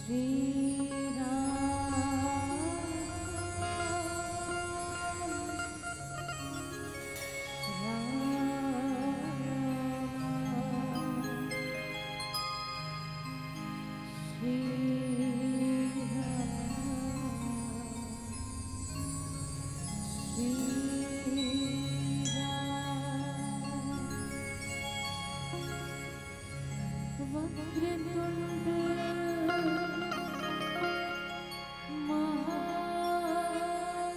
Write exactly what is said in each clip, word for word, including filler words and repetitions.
श्री राम, राम, श्री राम, श्री राम। वक्रतुंड महाकाय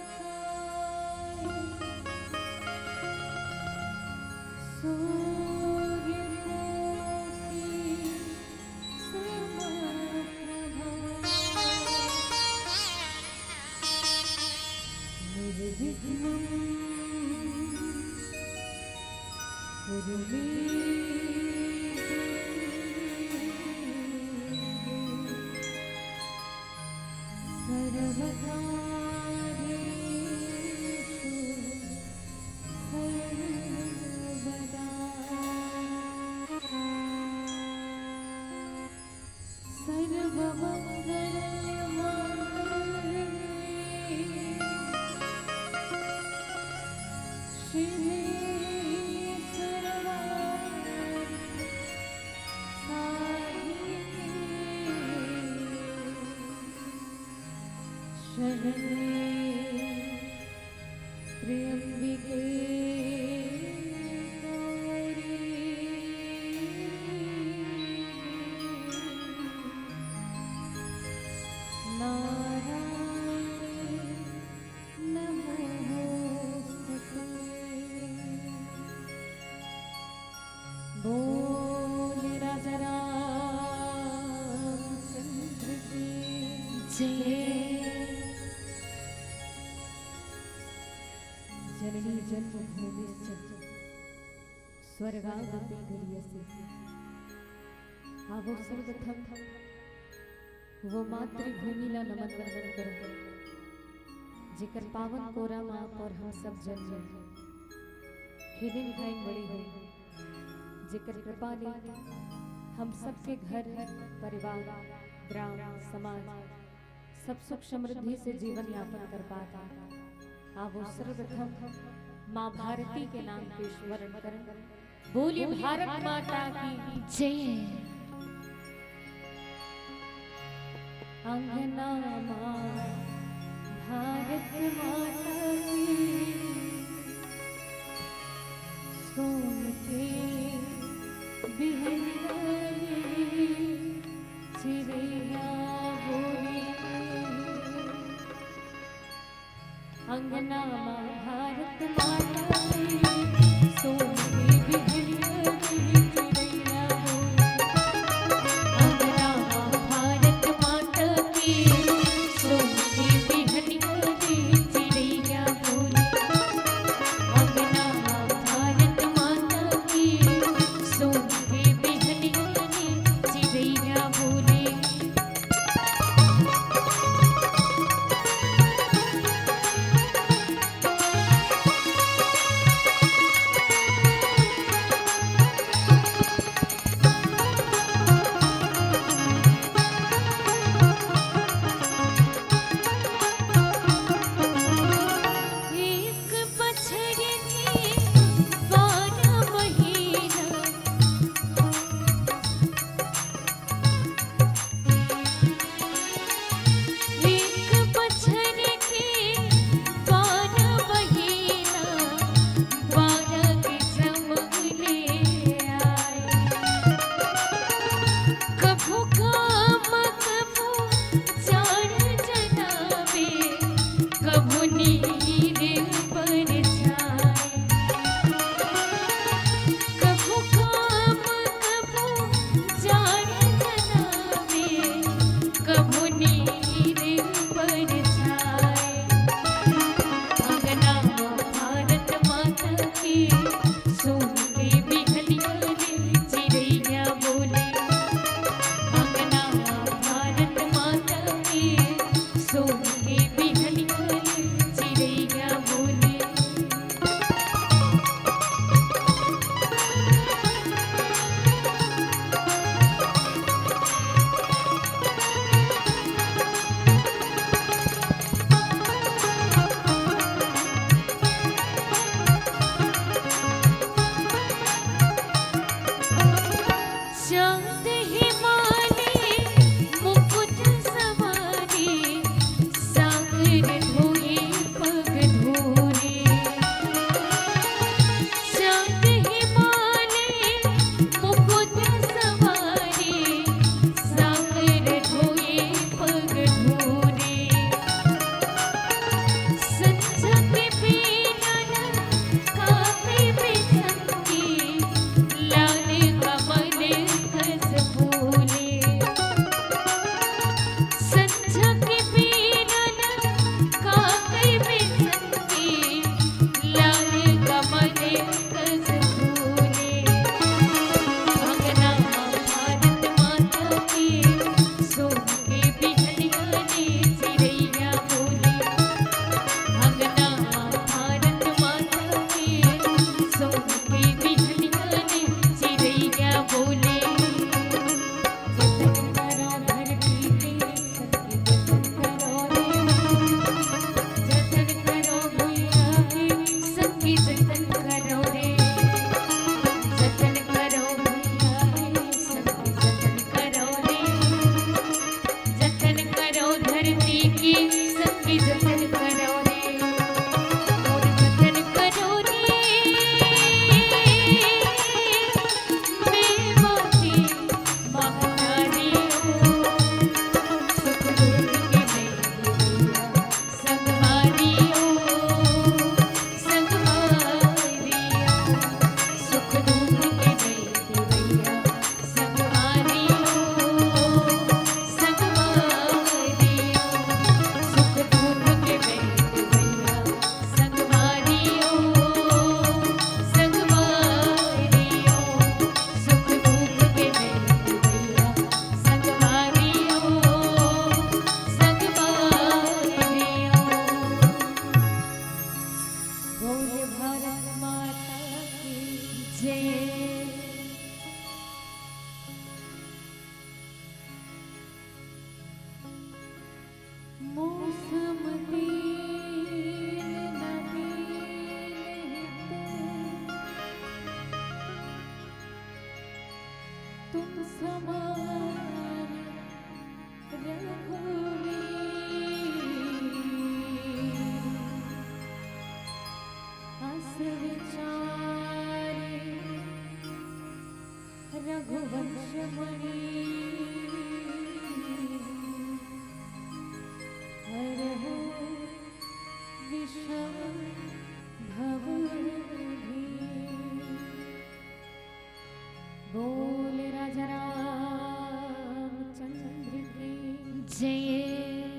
सूर्यकोटि समप्रभा। निर्विघ्नं कुरु मे देव। सर्वकार्येषु सर्वदा। सर्वमंगलमांगल्ये शिवे सर्वार्थ साधिके शरण्ये त्र्यंबिके गौरी नारायणी नमोस्तुते। बोल राजा रामचंद्र की जय। जननी जन्मभूमिश्च स्वर्गादपि गरीयसी। आवो सर्वप्रथम वो मातृभूमि ला नमन वंदन करन, जेकर पावन कोरा म आप और हम सब जन्मे, खेले खाए बड़े होए, जेकर कृपा ले हम सबके घर, परिवार, ग्राम, समाज सब सुख समृद्धि से जीवन यापन कर पात हे। आवो सर्वप्रथम माँ भारती के नाम के स्मरण करन। बोलिए भारत माता की जय। अंगना माँ भारत माता की, सोन के बिहनिया रे, चिरैया बोले। अंगना मा भारत माता की, सोन के बिहनिया रे, चिरैया बोले। अंगना मा भारत माता की, सोन के बिहनिया रे, चिरैया बोले। अंगना मा भारत माता की, सोन के बिहनिया रे, चिरैया बोले। एक बछर के बारह महीना, एक बछर के बारह महीना, बारह के चमक ले आए। कभू घाम, कभू जाड़ जनावे, कभू नीर परछाई। कभू घाम, कभू जाड़ जनावे, कभू नीर परछाई। अंगना मा भारत माता की, सोन के बिहनिया रे, चिरैया बोले। मौसम दीन न दीन हित तुम समान रघुवीर। अस विचारी रघुवंश मणि हरहु विषम भव भीर। बोल राजा रामचंद्र की जय।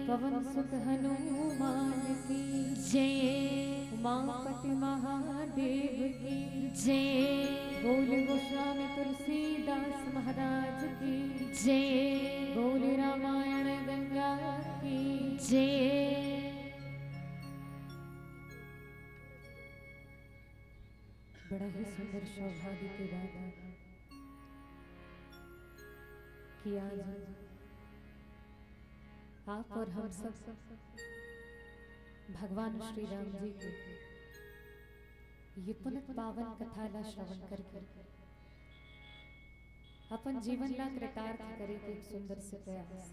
पवन सुत हनुमान की जय। उमापति महादेव की जय। बोल गोस्वामी तुलसीदास महाराज की जय। बोल रामायण गंगा की जय। बड़ा ही सुंदर सौभाग्य की बात है कि आज आप और हम सब भगवान श्री राम जी की ये पुनित पावन कथा ला श्रवण करके अपन जीवन ला कृतार्थ करे के एक सुंदर से प्रयास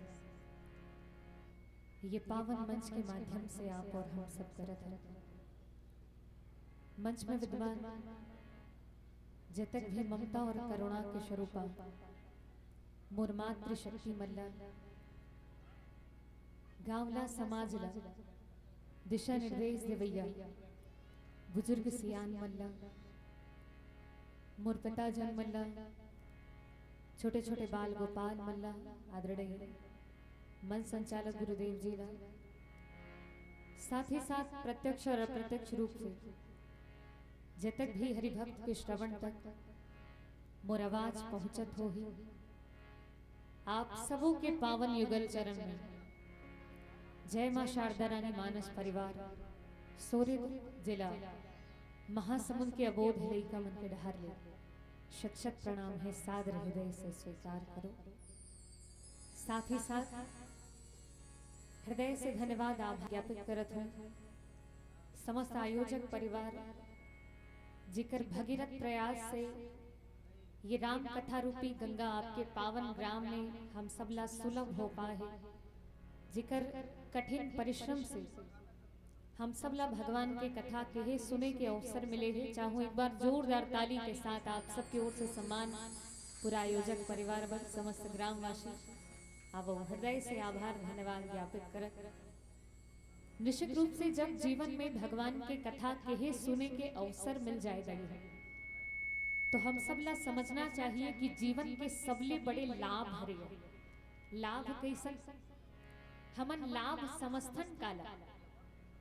ये पावन मंच के माध्यम से आप और हम सब करत हैं। मंच में विद्वान जतक भी ममता और करुणा के स्वरूपा मोर मातृशक्ति मन ला, गांव ला, समाज ला दिशा निर्देश देवैया बुजुर्ग सियान मन ला, मोर पिताजन मन ला, छोटे छोटे बाल गोपाल मन ला, आदरणीय मंच संचालक गुरुदेव जी ला, साथ ही साथ प्रत्यक्ष और अप्रत्यक्ष रूप से जतक भी हरिभक्त के श्रवण तक मोर आवाज पहुंचत होही, आप सबों के पावन युगल चरण में जय मां शारदा रानी मानस परिवार, सोरिद जिला महासमुंद के अबोध लइका मन के डहार ले शत शत प्रणाम है, सादर हृदय से स्वीकार करो। साथ ही साथ हृदय से धन्यवाद आभार ज्ञापित करत हूँ समस्त आयोजक परिवार, जिकर भगीरथ प्रयास से ये राम कथा रूपी गंगा आपके पावन ग्राम में हम सब ला सुलभ हो पाए है, जिकर कठिन परिश्रम से हम सब ला भगवान के कथा केहे सुने के अवसर मिले हे। चाहूँ एक बार जोरदार ताली के साथ आप सबके ओर से सम्मान पूरा आयोजक परिवार बर, समस्त ग्रामवासी, आवो हृदय से आभार धन्यवाद ज्ञापित करत। निश्चित रूप से जब जीवन में भगवान के कथा केहे सुने के अवसर मिल जाए दई, तो हम सब ला समझना चाहिए कि जीवन के सबले बड़े लाभ हरे। लाभ कैसन? हमन लाभ समझथन काला?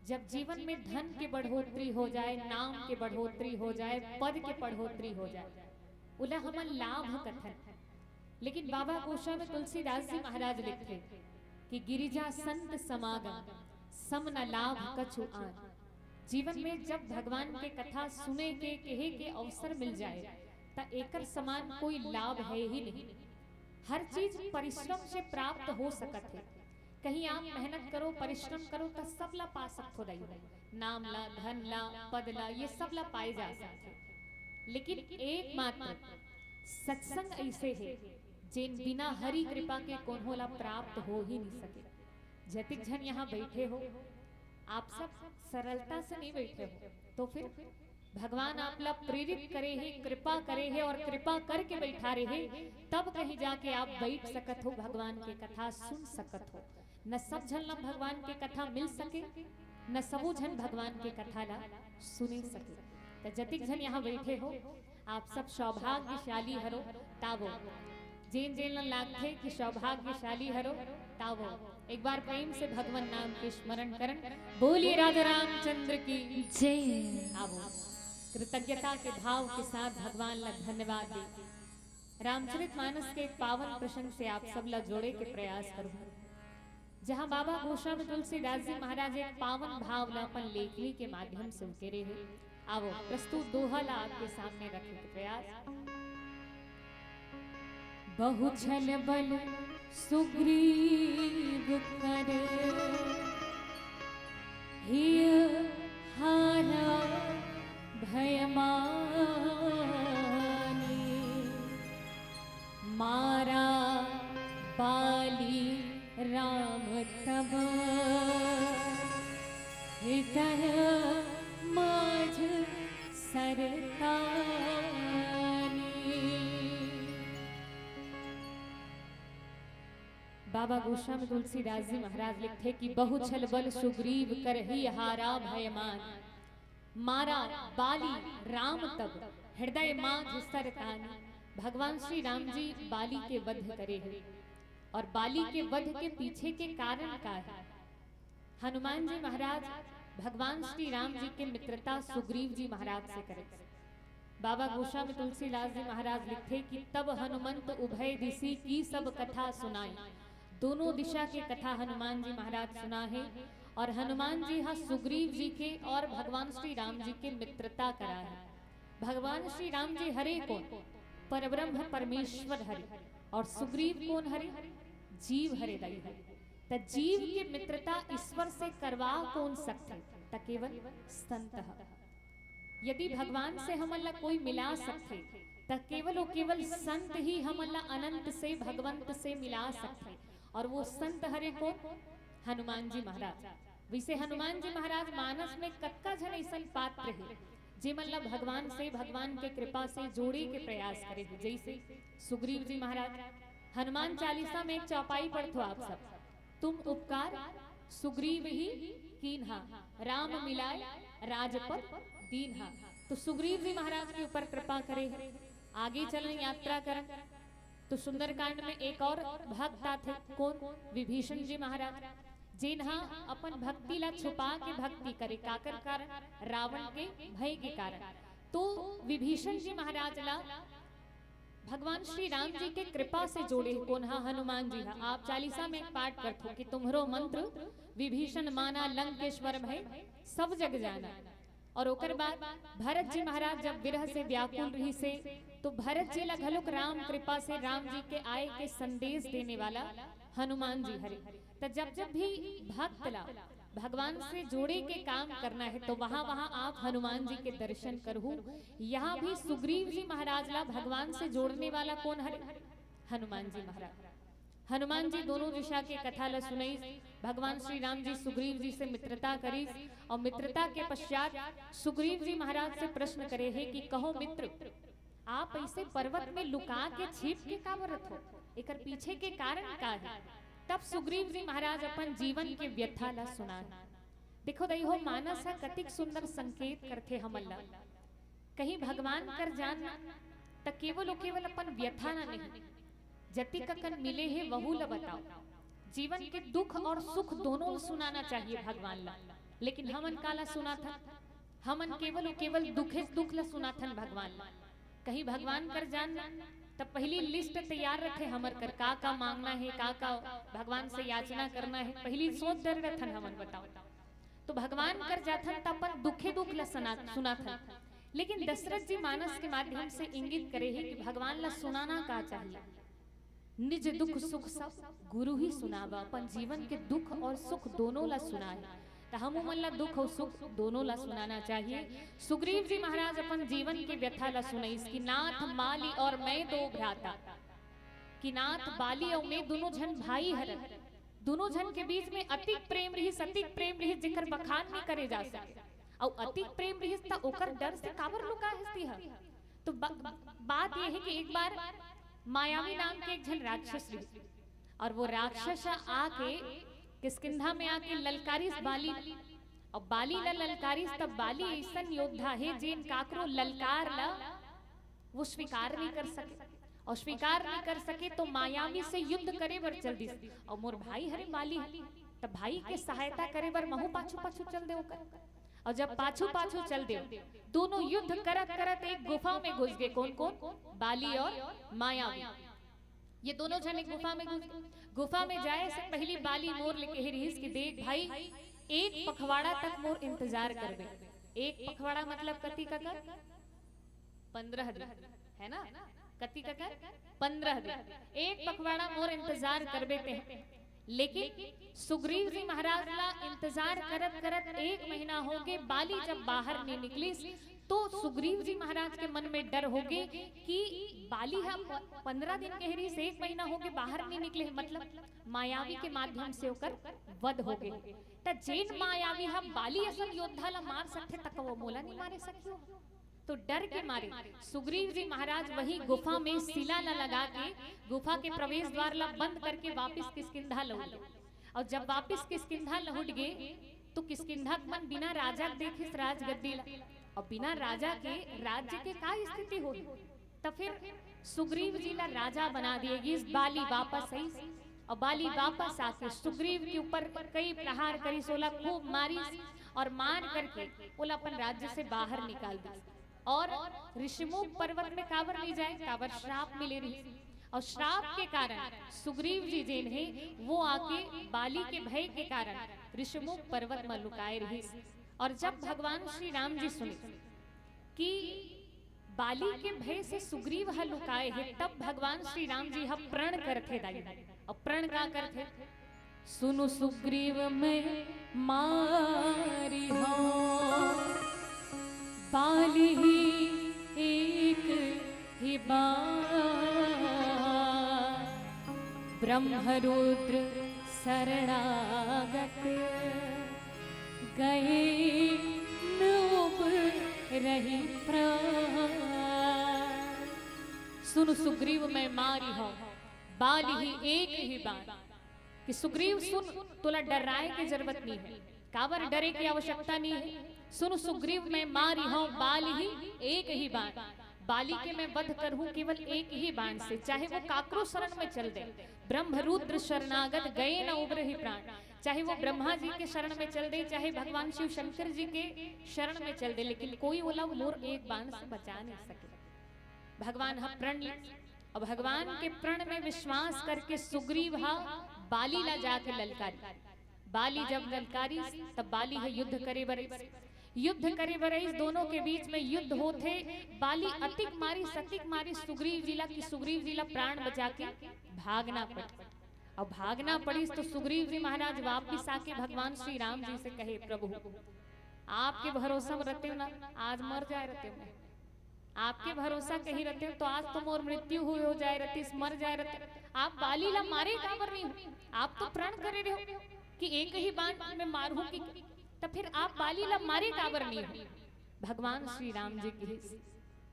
जब जीवन में धन के बढ़ोतरी हो जाए, नाम के बढ़ोतरी हो जाए, पद के बढ़ोतरी हो जाए, उला हमन लाभ कथन। लेकिन बाबा गोस्वामी तुलसीदास जी महाराज लिखथे कि गिरिजा संत समागम सम न लाभ कछु आन। जीवन में जब भगवान के कथा सुने के, केहे के अवसर मिल जाए, त एकर समान कोई लाभ है ही नहीं। हर चीज परिश्रम से प्राप्त हो सकत है। कहीं आप मेहनत करो, परिश्रम करो, त सब ला पा सकथो दाई। नाम ला, धन ला, पद ला, ये सब ला पाए जा सकथे। लेकिन एकमात्र सत्संग ऐसे है, जेन बिना हरि कृपा के कोनो ला प्राप्त हो ही नहीं सके। जतिक झन यहाँ बैठे हो, आप सब सरलता से नहीं बैठे हो, तो फिर भगवान आप ला प्रेरित करे हे, कृपा करे हे और कृपा करके बैठा रहे, तब कहीं जाके आप बैठ सकत हो, भगवान के कथा सुन सकत हो। न सब झन ला भगवान के कथा मिल सके, न सबो झन भगवान के कथा ला सुने सके। त जतिक झन यहाँ बैठे हो, आप सब सौभाग्यशाली हरो। तावो, जेन जेन ला लागथे कि सौभाग्यशाली हरो, तावो, एक बार प्रेम से भगवान नाम के स्मरण करन। बोलिए राजा रामचंद्र की जय। आवो, कृतज्ञता के भाव के साथ भगवान ला धन्यवाद दे। रामचरित मानस के एक पावन प्रसंग से आप सब ला जोड़े के प्रयास करूँ, जहाँ बाबा गोस्वामी तुलसीदास जी महाराज एक पावन भाव ला अपन लेखनी के माध्यम से उकेरे हे। आवो, प्रस्तुत दोहा ला आपके सामने रखे के प्रयास। बहु छल बल सुग्रीव कर हिय हारा भयमानी, मारा बाली राम तब, हृदय माझ सरतानी। बाबा गोस्वामी तुलसीदास जी महाराज लिखथे कि बहु छल बल सुग्रीव करहिय हारा भयमान, मारा बाली राम तब हृदय माझ सरतानी। भगवान श्री राम जी बाली के वध करे हे और बाली के वध के पीछे के कारण का हे? हनुमान जी महाराज भगवान श्री राम जी के मित्रता सुग्रीव जी महाराज से करे। बाबा गोस्वामी तुलसीदास जी महाराज लिखथे कि तब हनुमंत उभय दिशि की सब कथा सुनाई। दोनों दिशा के कथा हनुमान जी महाराज सुना हे और हनुमान जी हा सुग्रीव जी के और भगवान श्री राम जी के मित्रता करा हे। भगवान श्री राम जी हरे कोन? परब्रह्म परमेश्वर हरे। और सुग्रीव कोन हरे? जीव हरे दाई हरे। त जीव के मित्रता ईश्वर से करवा कोन सकथे? त केवल संत ह। यदि भगवान से हमन ला कोई मिला सकथे, त केवल अउ केवल संत ही हमन ला अनंत से, भगवंत से मिला सकथे। और वो संत हरे कोन? हनुमान जी महाराज। वैसे हनुमान जी महाराज मानस में कतका झन अइसन पात्र हे, जेमन ला भगवान से, भगवान के कृपा से जोड़े के प्रयास करे हे। जैसे सुग्रीव जी महाराज, हनुमान चालीसा में एक चौपाई पढ़थो आप सब, तुम उपकार सुग्रीव ही कीन्हा, राम मिलाए राजपद दीन्हा। तो सुग्रीव जी महाराज के ऊपर कृपा करे हे। आगे चलन यात्रा करन तो सुंदरकांड में एक और भक्त आथे, कोन? विभीषण जी महाराज, जेन हा अपन भक्ति ला छुपा के भक्ति करे। काकर कारण? रावण के भय के कारण। तो विभीषण जी महाराज ला भगवान श्री राम जी के कृपा से जोड़े कोन हा? हनुमान जी हा। आप चालीसा में एक पाठ करथो कि तुम्हरो मंत्र विभीषण माना लंकेश्वर भय सब जग जाना। और ओकर बाद भरत जी महाराज जब विरह से व्याकुल रहिसे, तो भरत जी ला घलोक राम कृपा से राम जी के आए के संदेश देने वाला हनुमान जी हरे। त जब जब भी भक्त ला भगवान से जोड़े के काम करना हे, तो वहां वहां आप हनुमान जी के दर्शन करहू। यहाँ भी सुग्रीव जी महाराज ला भगवान से जोड़ने वाला कोन हरे? हनुमान जी महाराज। हनुमान जी दोनों दिशा के कथा ला सुनइस। भगवान श्री राम जी सुग्रीव जी से मित्रता करिस और मित्रता के पश्चात सुग्रीव जी महाराज से प्रश्न करे हे कि कहो मित्र, आप ऐसे पर्वत में लुका के छिप के काबर रथो? एकर पीछे के कारण का हे? तब सुग्रीव जी महाराज अपन जीवन के व्यथा ला सुनाए। देखो दाई हो, मानस हा कतिक सुंदर संकेत करथे हमन ला। कहीं भगवान कर जान ना, त केवल अउ केवल अपन व्यथा ना नहीं, जतिक अकन मिले हे वहू ला बताओ। जीवन के दुख और सुख दोनों ला सुनाना चाहिए भगवान ला, लेकिन हमन काला सुनाथन? हमन केवल अउ केवल दुखे दुख ला सुनाथन भगवान ला। कहीं भगवान कर जान ना, त पहली लिस्ट तैयार रथे हमर कर, का का मांगना हे, का का भगवान से याचना करना हे, पहली सोच डरे रथन हमन, बताओ। तो भगवान कर जाथन त अपन दुखे दुख ला सुना सुनाथन। लेकिन दशरथ जी मानस के माध्यम से इंगित करे हे कि भगवान ला सुनाना का चाहिए। निज दुख सुख सब गुरु ही सुनावा। अपन जीवन के दुख और सुख दोनों ला सुनाए, त हमू मन ला दुख और सुख दोनों ला सुनाना चाहिए। सुग्रीव जी महाराज अपन जीवन के व्यथा ला सुनइस कि नाथ बाली और मैं दो भ्राता, कि नाथ बाली और मैं दोनों झन भाई हरन, दोनों झन के बीच में अतिक प्रेम रहिस, अतिक प्रेम रहिस, जेकर बखान नहीं करे जा सके। अउ अतिक प्रेम रहिस त ओकर डर से काबर लुका हस तिहा? तो बा-, बात ये हे कि एक बार मायावी नाम के एक झन राक्षस रहिस, और वो राक्षस आके किष्किंधा में आके ललकारिस बाली, और बाली ला ललकारिस, तब बाली अइसन योद्धा हे जेन काकरो ललकार ला वो स्वीकार नहीं कर सके, और स्वीकार नहीं कर सके तो मायावी से युद्ध करे बर चल दिस। और मोर भाई हरे बाली, त भाई के सहायता करे बर महू पाछू पाछू चल दे ओकर। और जब पाछू पाछू चल दे, दोनों युद्ध करत करत एक गुफा में घुस गए। कौन कौन? बाली और मायावी। ये दोनों झन एक गुफा में घुस गए। गुफा में जाए से पहली बाली मोर ले कहे रहिस कि देख भाई, एक पखवाड़ा तक मोर इंतजार करबे। एक पखवाड़ा मतलब कति ककर? पंद्रह दिन, है ना? कति ककर? पंद्रह दिन। एक पखवाड़ा मोर इंतजार करबे ते। लेकिन सुग्रीव जी महाराज ला इंतजार करत करत एक महीना होगे, बाली जब बाहर नहीं निकलिस तो सुग्रीव जी महाराज के मन में डर होगे कि बाली ह प-, पंद्रह दिन कह रहिस, एक महीना होगे बाहर नहीं निकले, मतलब मायावी के माध्यम से ओकर वध होगे। त जेन मायावी ह बाली असन योद्धा ला मार सकथे, तक वो मोला नहीं मारे सकियो। तो डर के मारे सुग्रीव जी महाराज वही गुफा में शिला ला लगा के गुफा के प्रवेश द्वार ला बंद करके वापिस किष्किंधा लहुट गे। और जब वापिस किष्किंधा लहुट गे तो किष्किंधा मन बिना राजा के देखिस राजगद्दी ला, और बिना राजा के राज्य के का स्थिति होही। त फिर सुग्रीव जी ला राजा बना दिए गिस। बाली वापस आइस और बाली वापस आके सुग्रीव के ऊपर कई प्रहार करिस, ओला खूब मारिस और मार करके ओला अपन राज्य से बाहर निकाल दिस। और ऋषिमुख पर्वत में काबर नहीं जाए, काबर श्राप मिले रहिस। और श्राप के कारण सुग्रीव जी जेन हे वो आके बाली के भय के कारण ऋषिमुख पर्वत में लुकाए रहिस। और जब भगवान श्री राम जी सुने कि बाली के भय से सुग्रीव ह लुकाए हे, तब भगवान श्री राम जी ह प्रण करथे दाई। और प्रण का करथे? सुनु सुग्रीव मैं मारी हूँ, बाली ही एक ही बार, ब्रह्मरुद्र शरणागत, गए न उबरहि प्राण। सुनु सुग्रीव मैं मारी हूँ, बाली ही एक ही बाण। कि सुग्रीव सुन, तोला डर्राए के जरूरत नहीं है, काबर डरे के आवश्यकता नहीं है। सुनु सुग्रीव मैं मारी हूँ, बाली ही एक ही बाण। बाली के मैं वध करहूँ केवल एक ही बाण से, चाहे वो काकरो शरण में चल दे। ब्रह्मरुद्र शरणागत गए न उबरहि प्राण। चाहे वो ब्रह्मा जी के शरण में चल दे, चाहे भगवान शिव शंकर जी के शरण में चल दे, लेकिन कोई ओला मोर एक बाण से बचा नहीं सके। भगवान ह प्रण ले, और भगवान के प्रण में विश्वास करके सुग्रीव ह बाली ला जाके ललकारी। बाली जब ललकारिस तब बाली ह युद्ध करे बर आइस। युद्ध करे बर आइस, दोनों के बीच में युद्ध होथे। बाली अतिक मारिस, अतिक मारिस सुग्रीव जी ला कि सुग्रीव जी ला प्राण बचा के भागना पड़े। अब भागना पड़िस तो सुग्रीव जी महाराज वापिस आके भगवान श्री राम जी से कहे, प्रभु, आपके भरोसा में रहते हो ना, आज मर जाए रहते हो। आपके भरोसा कहीं रहते हो तो आज तो मोर मृत्यु हुए हो जाए रहतीस, मर जाए रहते। आप बाली ला मारे काबर नहीं हो? आप तो प्रण करे रहे हो कि एक ही बाण में मारूं कि, तो फिर आप बाली ला मारे काबर नहीं हो? भगवान श्री राम जी कहिस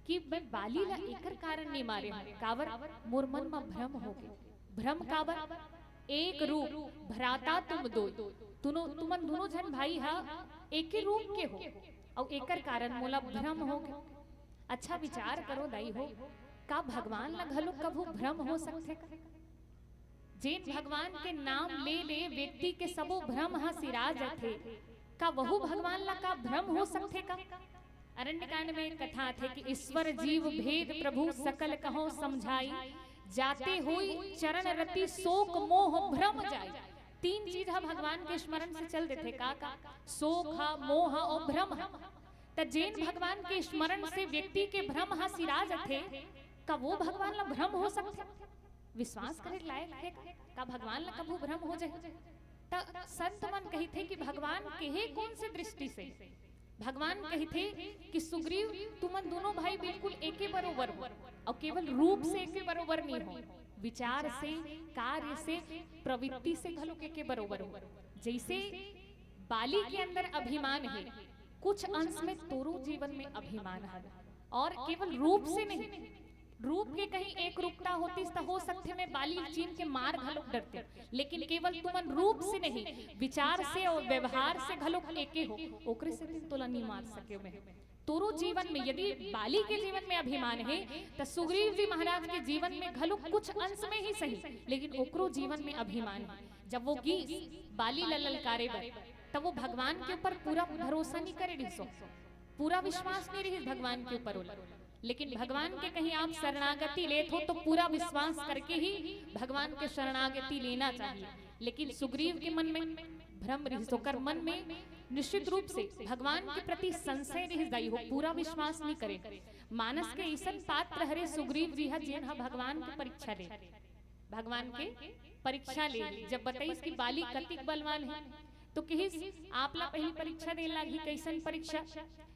कि मैं बाली ला एकर कारण नहीं मारे हूँ, काबर मोर मन म भ्रम हो गए। भ्रम काबर? एक रूप भ्राता तुम दो, तुनो, तुमन दोनों झन भाई हा एक ही रूप के हो, अउ एकर कारण मोला भ्रम हो गए। अच्छा विचार करो दाई हो, का भगवान ला घलो कभू भ्रम हो सकथे का? जेन भगवान के नाम ले ले व्यक्ति के सबो भ्रम ह सिरा जथे, का वहू भगवान ला का भ्रम हो सकथे का? अरण्यकांड में एक कथा आथे कि ईश्वर जीव भेद प्रभु सकल कहो समझाई, जाते होई चरण रति शोक मोह भ्रम जाई। तीन चीज ह भगवान के स्मरण से चल देथे, का का? शोक ह, मोह ह और भ्रम ह। त जेन भगवान के स्मरण से व्यक्ति के भ्रम ह सिरा जथे, का वो भगवान ला भ्रम हो सकथे? विश्वास करे लायक हे का? का भगवान ला कभू भ्रम हो जाए? त संत मन कहिथे कि भगवान केहे कौन से दृष्टि से? भगवान कहिथे कि सुग्रीव, तुमन दोनों भाई बिल्कुल एके बरोबर हो, और केवल रूप से एके बरोबर नहीं हो, विचार से, कार्य से, प्रवृत्ति से घलो एके बरोबर हो। जैसे बाली के अंदर अभिमान है, कुछ अंश में तोरो जीवन में अभिमान है, और केवल रूप से नहीं, रूप के कहीं एक रूपता होतीस त हो सकथे मैं बाली चीन के मार घलोक डरते, लेकिन केवल तुमन रूप से नहीं, विचार से और व्यवहार से घलोक एके हो, ओकरे से दिन तोला नहीं मार सके मैं। तोरो जीवन में यदि बाली के जीवन में अभिमान है, त सुग्रीव जी महाराज के जीवन में घलोक कुछ अंश में ही सही, लेकिन ओकरो जीवन में अभिमान है। जब वो गीस बाली ला ललकारे बर, तब वो भगवान के ऊपर पूरा भरोसा नहीं करे रहिसो, पूरा विश्वास नहीं रहिस भगवान के ऊपर ओला। लेकिन भगवान के कहीं आप शरणागति लेत हो तो पूरा विश्वास करके ही भगवान के शरणागति लेना चाहिए। लेकिन सुग्रीव के मन में भ्रम रहिस, ओकर मन में निश्चित रूप से भगवान के प्रति संशय रहिस दाई हो, पूरा विश्वास नहीं करे। मानस के ऐसन पात्र हरे सुग्रीव जी ह, जेन ह भगवान के परीक्षा ले। भगवान के परीक्षा ले, जब बताइस कि बाली कतिक बलवान हे, तो कहिस, "आप ला पहली परीक्षा दे लागही।" कैसन परीक्षा?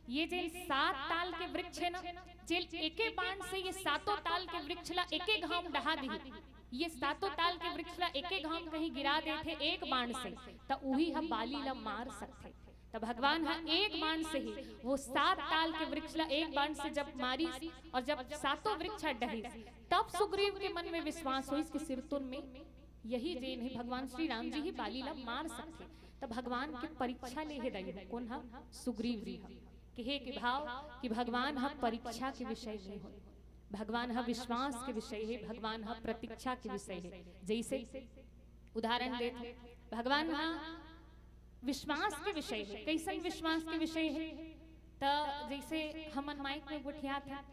ये जेन सात ताल के वृक्ष हे ना, जेन एके बाण से ये सातों ताल के वृक्ष ला एके घाव डहा दिही, ये सातों ताल के वृक्ष ला एके घाव कहीं गिरा देथे एक बाण से, त उही ह बाली ला मार सकथे। त भगवान ह एक बाण से ही वो सात ताल के वृक्ष ला एक बाण से जब मारिस और जब सातों वृक्ष ह डहिस, तब सुग्रीव के मन में विश्वास होइस कि सिरतुन में यही जेन हे, भगवान श्री राम जी ही बाली ला मार सकथे। त भगवान के परीक्षा ले हे दाई, कोन ह? सुग्रीव जी ह। कहे के भाव कि भगवान ह परीक्षा के विषय नहीं होय, भगवान ह विश्वास के विषय हे, भगवान ह प्रतीक्षा के विषय हे। जैसे उदाहरण देत हे, भगवान ह विश्वास के विषय हे। कैसन विश्वास के विषय हे? त जैसे हमन माइक में गोठियात हन,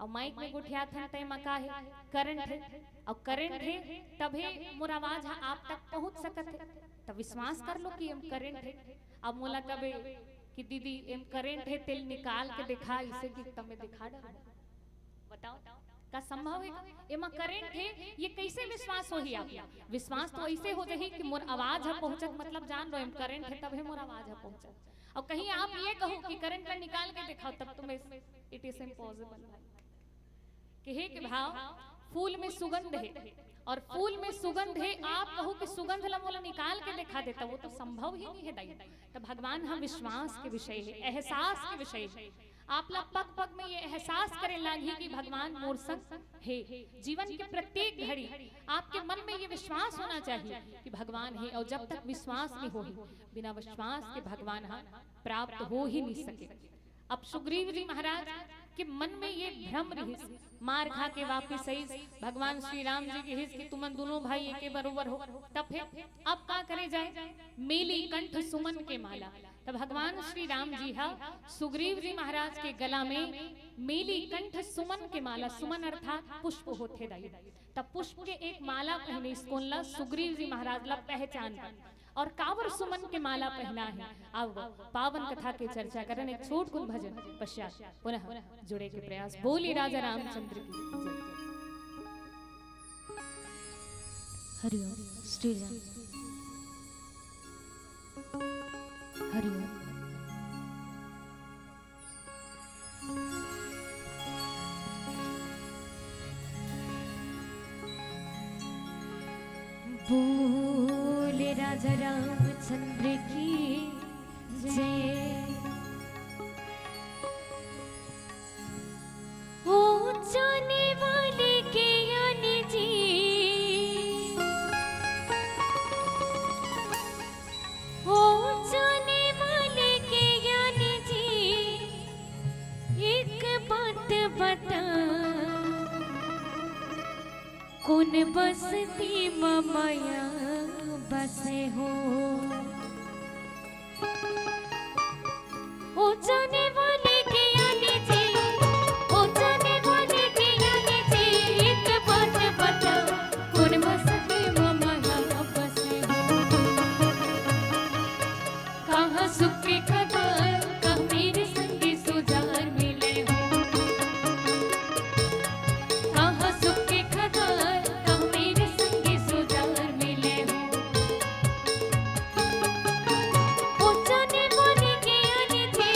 अउ माइक में गोठियात हन, त एमा का हे? करंट हे। अउ करंट हे, तभे मोर आवाज ह आप तक पहुंच सकत हे। त विश्वास कर लो कि एम करंट हे। अब मोला कबे कि दीदी, एम करंट हे, तेल निकाल के देखा, इसे कि तमे देखा डर। बताओ, का संभव हे? एमा करंट हे, ये कैसे विश्वास होही आप? विश्वास तो ऐसे हो जाही कि मोर आवाज ह पहुंचत, मतलब जान लो, एम करंट हे, तभे मोर आवाज ह पहुंचत। और कहीं आप ये कहो कि करंट ला निकाल के दिखाओ, तब तो मैं, it is impossible भाई। कहे के भाव, फूल में सुगंध हे और फूल में सुगंध हे, आप कहो कि सुगंध ला मोला निकाल के दिखा देता, वो तो संभव ही नहीं हे दाई। त भगवान ह विश्वास के विषय हे, एहसास के विषय हे। आप ला पग पग में ये एहसास करे लागही कि भगवान मोर संग हे। जीवन के प्रत्येक घड़ी आपके मन में ये विश्वास होना चाहिए कि भगवान हे, और जब तक विश्वास नहीं होही, बिना विश्वास के भगवान ह प्राप्त हो ही नहीं सके। अब सुग्रीव जी महाराज के मन में ये भ्रम रहिस, मार खा के वापिस आइस, भगवान श्री राम जी कहिस कि तुमन दोनों भाई एके बरोबर हो। तब फिर अब का करे जाए? मेली कंठ सुमन के माला। तब भगवान श्री राम जी हा सुग्रीव जी महाराज के गला में मेली कंठ सुमन के माला, सुमन अर्थात पुष्प होथे दाई, तब पुष्प के एक माला पहने, इसकोन ला सुग्रीव जी महाराज ला पहचान पाए। और कावर सुमन के माला पहना है। अब पावन कथा के चर्चा करन, एक छोट कुन भजन पश्चात पुनः जुड़े के प्रयास। बोले राजा रामचंद्र की जय। हरिओम। स्टेज हरिओम। बोल राजा रामचंद्र की जय। हो जाने वाले के यानी जी, हो जाने वाले के यानी जी, एक बात बता, कोन बस्ती म मया बसे हो? ओ जाने वाले के यानी जी, ओ जाने वाले के यानी जी, एक बात बता, कोन बस्ती म मया बसे हो? कहाँ सुख के खदार, कहाँ मेरे संगी सुजार मिले हो। कहाँ सुख के खदार, कहाँ मेरे संगी सुजार मिले हो। ओ जाने वाले के यानी जी,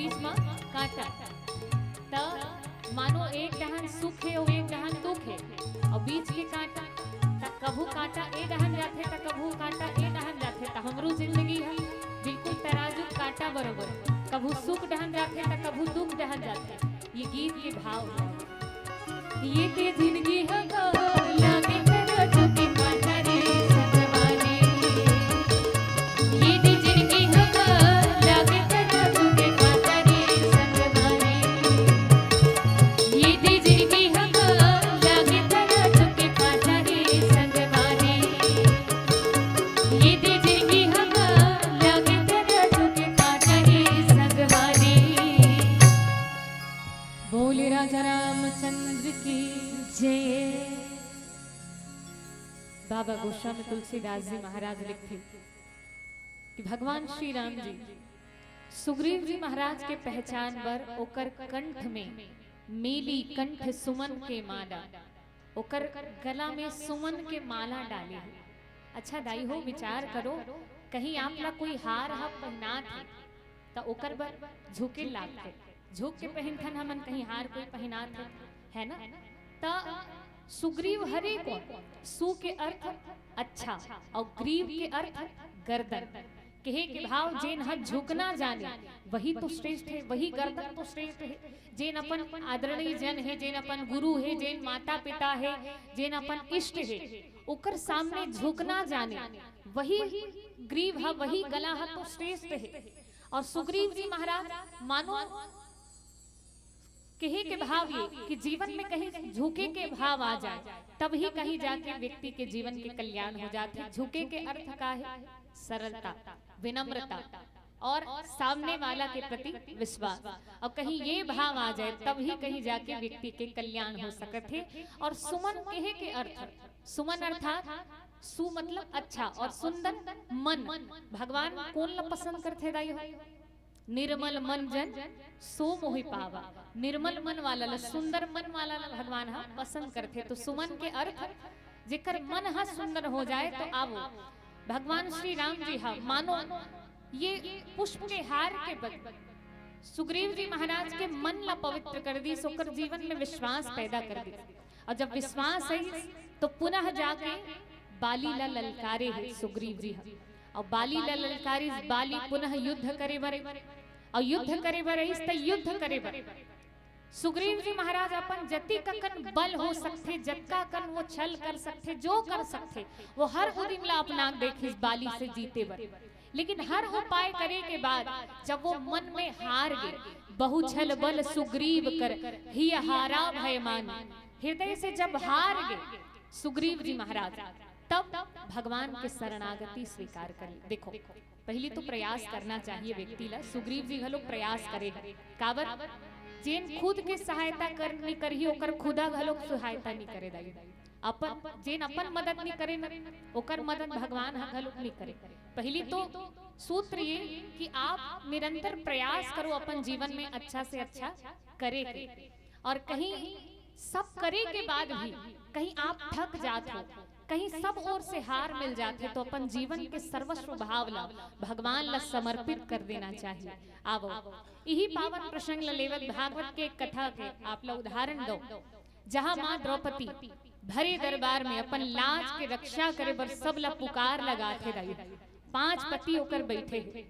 बीच म कांटा, त मानो एक डहन सुख हे अउ एक डहन दुख हे, अउ बीच के कांटा, त कभू कांटा ए डहन जाथे, त कभू कांटा ए डहन जाथे। त हमरो जिंदगी ह बिल्कुल तराजू कांटा बरोबर, कभू सुख डहन जाथे, त कभू दुख डहन जाथे। ये गीत के भाव हे। ये ते जिंदगी ह ग, लागे तराजू के कांटा रे संगवारी। ये ते जिंदगी ह ग, लागे तराजू के कांटा रे संगवारी। ये ते जिंदगी ह ग, लागे तराजू के कांटा रे संगवारी। ये ते जिंदगी ह ग, लागे तराजू के कांटा रे संगवारी। बोले राजा रामचंद्र की जय। बाबा गोस्वामी तुलसीदास जी महाराज लिखथे कि भगवान श्री राम जी सुग्रीव जी महाराज के पहचान बर ओकर कंठ में मेली कंठ सुमन के माला, ओकर गला में सुमन के माला डाले हे। अच्छा दाई हो, विचार करो, कहीं आप ला कोई हार ह पहिनात हे, त ओकर बर झुके लागथे, झुक के पहिनथन हमन कहीं हार कोई पहिनात हे, है ना? त सुग्रीव हरे कोन? सु के अर्थ अच्छा अउ ग्रीव के अर्थ गर्दन। कहे के भाव जेन ह झुकना जाने वही तो श्रेष्ठ हे, वही गर्दन तो श्रेष्ठ हे। जेन अपन आदरणीय जन हे, जेन अपन गुरु हे, जेन माता पिता हे, जेन अपन इष्ट हे, ओकर सामने झुकना जाने वही ग्रीव ह, वही गला ह तो श्रेष्ठ हे। अउ सुग्रीव जी महाराज मानो कहे के भाव ये कि जीवन में कहीं झुके के भाव आ जाए, तब ही कहीं जाके व्यक्ति के जीवन के कल्याण हो जाथे। झुके के अर्थ का हे? सरलता, विनम्रता अउ सामने वाला के प्रति विश्वास। अउ कहीं ये भाव आ जाए, तब ही कहीं जाके व्यक्ति के कल्याण हो सकत हे। अउ सुमन कहे के अर्थ, सुमन अर्थात सु मतलब अच्छा अउ सुंदर मन। भगवान कोन ला पसंद करथे दाई हो? निर्मल मन जन सो मोहि पावा। निर्मल मन वाला ला, सुंदर मन वाला ला भगवान ह पसंद करथे। तो सुमन के अर्थ जेकर मन ह सुंदर हो जाए। तो आवो, भगवान श्री राम जी ह मानो ये पुष्प के हार के बल सुग्रीव जी महाराज के मन ला पवित्र कर दिस, ओकर जीवन में विश्वास पैदा कर दिस। अउ जब विश्वास आइस तो पुनः जाके बाली ला ललकारे हे सुग्रीव जी ह। अउ बाली ला ललकारिस, बाली पुनः युद्ध करे बर, अउ युद्ध करे बर आइस त युद्ध करे बर सुग्रीव जी महाराज अपन जतिक अकन बल हो सकथे, जतका अकन वो छल कर सकथे, जो कर सकथे, वो हर उदिम ला अपना देखिस बाली से जीते बर। लेकिन हर उपाय करे के बाद जब वो मन में हार गे, बहु छल बल सुग्रीव कर, हिय हारा भय मानी। हृदय से जब हार गे सुग्रीव जी महाराज, तब भगवान के शरणागति स्वीकार कर ले। देखो, पहली तो प्रयास करना चाहिए व्यक्ति ला। सुग्रीव जी घलो प्रयास करे हे। काबर? जेन खुद के सहायता कर, नी करही, ओकर खुदा घलो सहायता नी करे दाई। अपन, जेन अपन मदद नी करे न, ओकर मदद भगवान ह घलो नी करे। पहली तो सूत्र ये कि आप निरंतर प्रयास करो अपन जीवन में अच्छा से अच्छा करे के। अउ कहीं सब करे के बाद भी कहीं आप थक जात हो, कहीं सब ओर से हार मिल जाथे, तो अपन जीवन के सर्वस्व भाव ला भगवान ला समर्पित कर देना चाहिए। आवो, इही पावन प्रसंग ला लेवत भागवत के एक कथा के आप ला उदाहरण दो, जहाँ माँ द्रौपदी भरे दरबार में अपन लाज के रक्षा करे बर सब ला पुकार लगाथे दाई। पांच पति ओकर बैठे हे,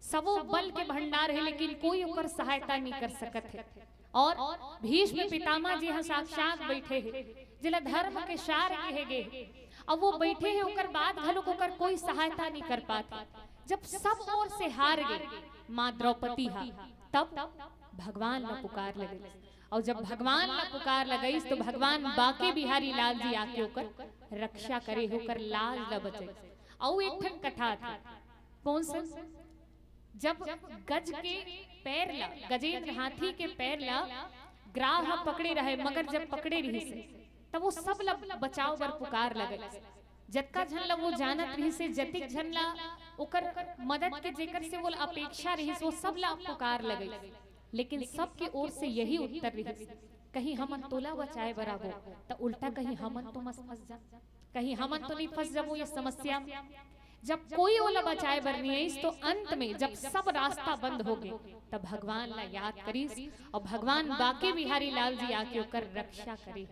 सबो बल के भंडार हे, लेकिन कोई ओकर सहायता नहीं कर सकत हे। अउ भीष्म पितामह जी ह साक्षात बैठे हे, जेला धर्म के सार कहे गे हे, अउ वो बैठे हे, ओकर बाद घलोक ओकर कोई सहायता नहीं कर पात हे। जब सब ओर से हार गे माँ द्रौपदी ह, तब भगवान ला पुकार लगे। अउ जब भगवान ला पुकार लगइस, तो भगवान बांके बिहारी लाल जी आके ओकर रक्षा करे, ओकर लाज ला बचाइस। अउ एक ठन कथा आथे, कौन सा? जब गज के पैर ला, गजेंद्र हाथी के पैर ला ग्राह ह पकड़े रहे, मगर जब पकड़े रहिस हे, तब वो सब ला बचाव बर पुकार लगे। जतका झन ला वो जानत रहिस हे, जतिक झन ला ओकर मदद के, जेकर से वो अपेक्षा रहिस, वो सब ला पुकार लगे। लेकिन सबके ओर से यही उत्तर रहिस, "कहीं हमन तोला बचाए बर आबो, त उल्टा कहीं हमन तो मस फंस जा, कहीं हमन तो नहीं फंस जाबो ये समस्या में।" जब कोई ओला बचाए बर नहीं आइस, तो अंत में जब सब रास्ता बंद हो गए, तब भगवान ला याद करिस, और भगवान बांके बिहारी लाल जी आके ओकर रक्षा करे।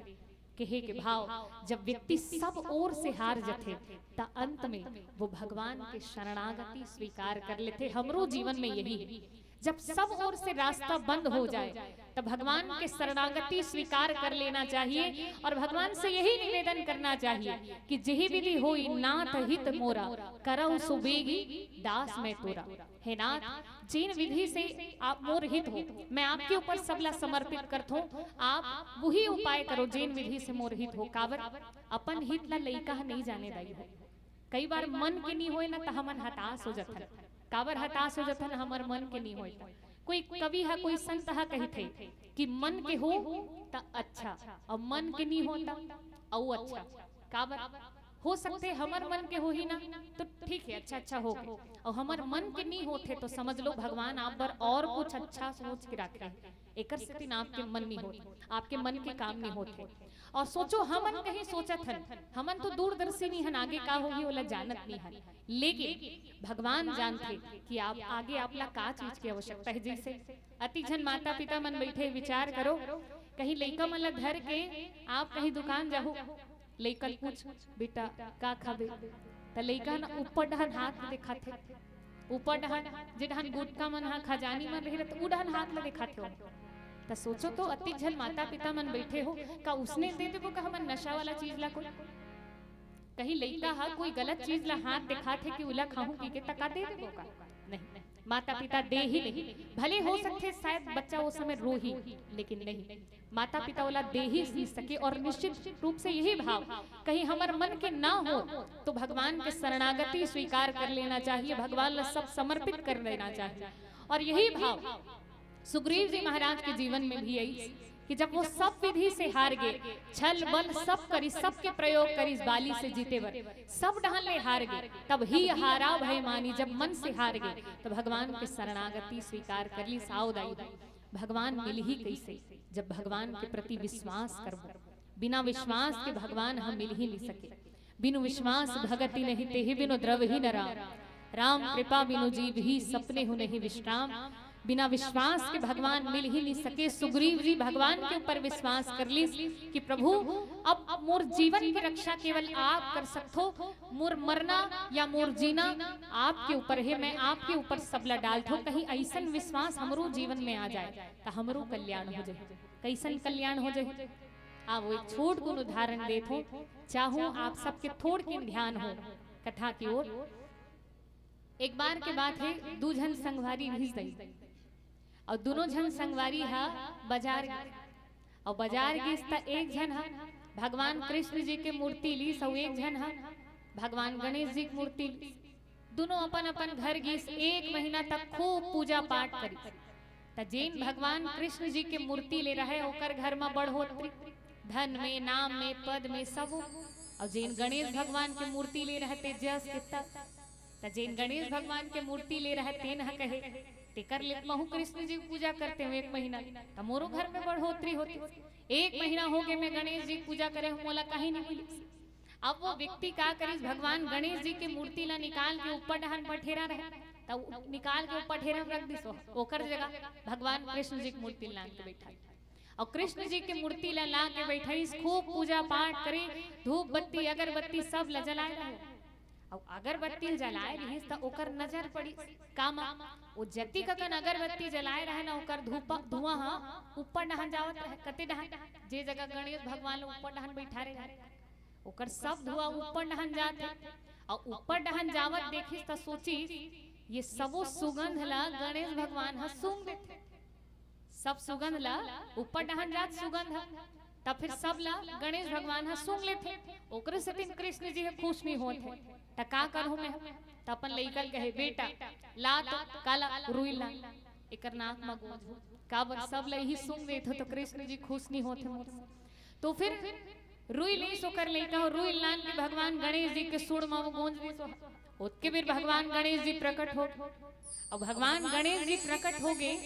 कहे के भाव, जब व्यक्ति सब ओर से हार जथे, त अंत में वो भगवान के शरणागति स्वीकार कर लेथे। हमरो जीवन में यही है, जब सब ओर से रास्ता बंद हो जाए, तब भगवान के शरणागति स्वीकार कर लेना चाहिए और भगवान से यही निवेदन करना चाहिए कि जेहि विधि होई नाथ हित मोरा, करहु सुबेगी दास मैं तोरा। हे नाथ, जेन विधि से आप मोर हित हो, मैं आपके ऊपर सबला समर्पित करथों। आप वही उपाय करो जेन विधि से मोर हित हो। काबर? अपन हित ला लइका ह नहीं जाने दाई हो। कई बार मन के नहीं होए ना, त हमन हताश हो जथन। काबर हताश हो जथन? हमर मन के नहीं होए। कोई कवि ह, कोई संत ह कहिथे कि मन के हो त अच्छा, और मन के नहीं हो त अउ अच्छा। काबर? हो सकथे हमर मन के होही ना, तो ठीक है, अच्छा अच्छा हो गए, और हमर मन के नहीं होथे, तो समझ लो भगवान आप बर और कुछ अच्छा सोच के रखे। एकर सेती ना आपके मन नहीं होत, आपके मन के काम नहीं होत हे। और सोचो, हमन कहीं सोचत हन, हमन तो दूरदर्शी नहीं हन, आगे का होही ओला जानत नहीं हन, लेकिन भगवान जानथे कि आप आगे आपला का चीज की आवश्यकता है। जैसे अति झन माता पिता मन बैठे, विचार करो, कहीं लइका मन ला धर के आप कहीं दुकान जाहू, लइका ल पूछ, "बेटा, का खाबे?" त लइका ना ऊपर डहन हाथ दिखाथे, ऊपर डहन, जे डहन गुटका मन हा, खजानी मन रही, त उ डहन हाथ ला दिखाथे। त सोचो तो, अति झन माता पिता मन बैठे हो, का उसने दे देबो का हमन नशा वाला चीज ला कोई? कहीं लइका हा कोई गलत चीज ला हाथ दिखाथे कि उला खाहूं पी के, त का दे देबो का? नहीं, माता पिता दे ही नहीं। भले हो सकथे शायद बच्चा वो समय रोही, लेकिन नहीं, माता पिता ओला दे ही नहीं सके। और निश्चित रूप से यही भाव कहीं हमर मन के ना हो, तो भगवान के शरणागति स्वीकार कर लेना चाहिए, भगवान ला सब समर्पित कर लेना चाहिए। और यही भाव सुग्रीव जी महाराज के जीवन में भी आई कि जब वो सब विधि से हार गए, छल बल सब करी, सबके प्रयोग करी बाली से जीते बर, सब डहन ले हार गए, तब ही हारा भय मानी, जब मन से हार गए, तो भगवान के शरणागति स्वीकार कर ली। सावधाई, भगवान मिलही कैसे, जब भगवान के प्रति विश्वास करबो। बिना विश्वास के भगवान ह मिल ही नहीं सके। बिनु विश्वास भगति नहीं, तेहि बिनु द्रवहि न राम। राम कृपा बिनु जीवहि सपनेहु नहीं विश्राम। बिना विश्वास के भगवान मिल ही नहीं सके। सुग्रीव जी भगवान के ऊपर विश्वास कर लीस कि प्रभु, अब मोर जीवन की रक्षा केवल आप कर सकथो, मोर मरना या मोर जीना आपके ऊपर है, मैं आपके ऊपर सबला डालथों। कहीं अइसन विश्वास हमरो जीवन में आ जाए, त हमरो कल्याण हो जाए। कइसन कल्याण हो जाए? आवो, एक छोट कुन उदाहरण देथों, चाहूं आप सबके थोड़किन ध्यान हो कथा की ओर। एक बार के बात है, दू झन संगवारी रिहिस दाई, और दोनों झन संगवारी हा बाजार गे। और बाजार गिस त एक झन हा भगवान कृष्ण जी के मूर्ति लीस, और एक झन हा भगवान गणेश जी के मूर्ति लीस। दोनों अपन अपन घर गिस, एक महीना तक खूब पूजा पाठ करिस। त जेन भगवान कृष्ण जी के मूर्ति ले रहे, ओकर घर म बढ़ोतरी, धन में, नाम में, पद में, सब। और जेन गणेश भगवान के मूर्ति ले रहे, ते जस के तस। त जेन गणेश भगवान के मूर्ति ले रहे, तेन ह कहे, "तेकर ले महू कृष्ण जी के पूजा करते हो एक महीना, त मोरो घर में बढ़ोतरी होती।" एक महीना हो गए, मैं गणेश जी के पूजा करे हूँ, मोला कहीं नहीं मिली। अब वो व्यक्ति का करिस, भगवान गणेश जी के मूर्ति ला निकाल के ऊपर डहन पठेरा रहे, त उ-, निकाल के ऊपर ढेरा में रख दिस, ओकर जगह भगवान कृष्ण जी के मूर्ति ला के बैठा। और कृष्ण जी के मूर्ति ला ला के बैठाइस, खूब पूजा पाठ करे, धूप बत्ती अगरबत्ती सब ला जलाए रहे। और अगरबत्ती जलाए रहिस त ओकर नजर पड़ी कामा, वो जतिक अकन अगरबत्ती जलाए रहे ना, ओकर धूपा, धुआं हा ऊपर डहन जावत रहे, कते डहन, जे जगह गणेश भगवान ला ऊपर डहन बैठा रहे, ओकर सब धुआं ऊपर डहन जात हे। और ऊपर डहन जावत देखिस त सोचिस, ये सबो सुगंध ला गणेश भगवान ह सूंघ देथे। सब सुगंध ला, ऊपर डहन जात सुगंध ह, त फिर सब ला गणेश भगवान ह सूंघ लेथे। ओकरे सेतिन कृष्ण जी ह खुश नहीं होत हे। त का करहूं मैं? त अपन लइका ल कहे, "बेटा, ला तो काला रुई ला, एकर नाक म गोंज।" काबर सब ला इही सूंघ देथे, त कृष्ण जी खुश नहीं होत हे मोर से। तो फिर रुई लीस ओकर लइका, रुई लान के भगवान गणेश जी के सुड़ म वो गोंज दिस। ओतके बेर भगवान गणेश जी प्रकट हो, और भगवान गणेश जी प्रकट हो गए,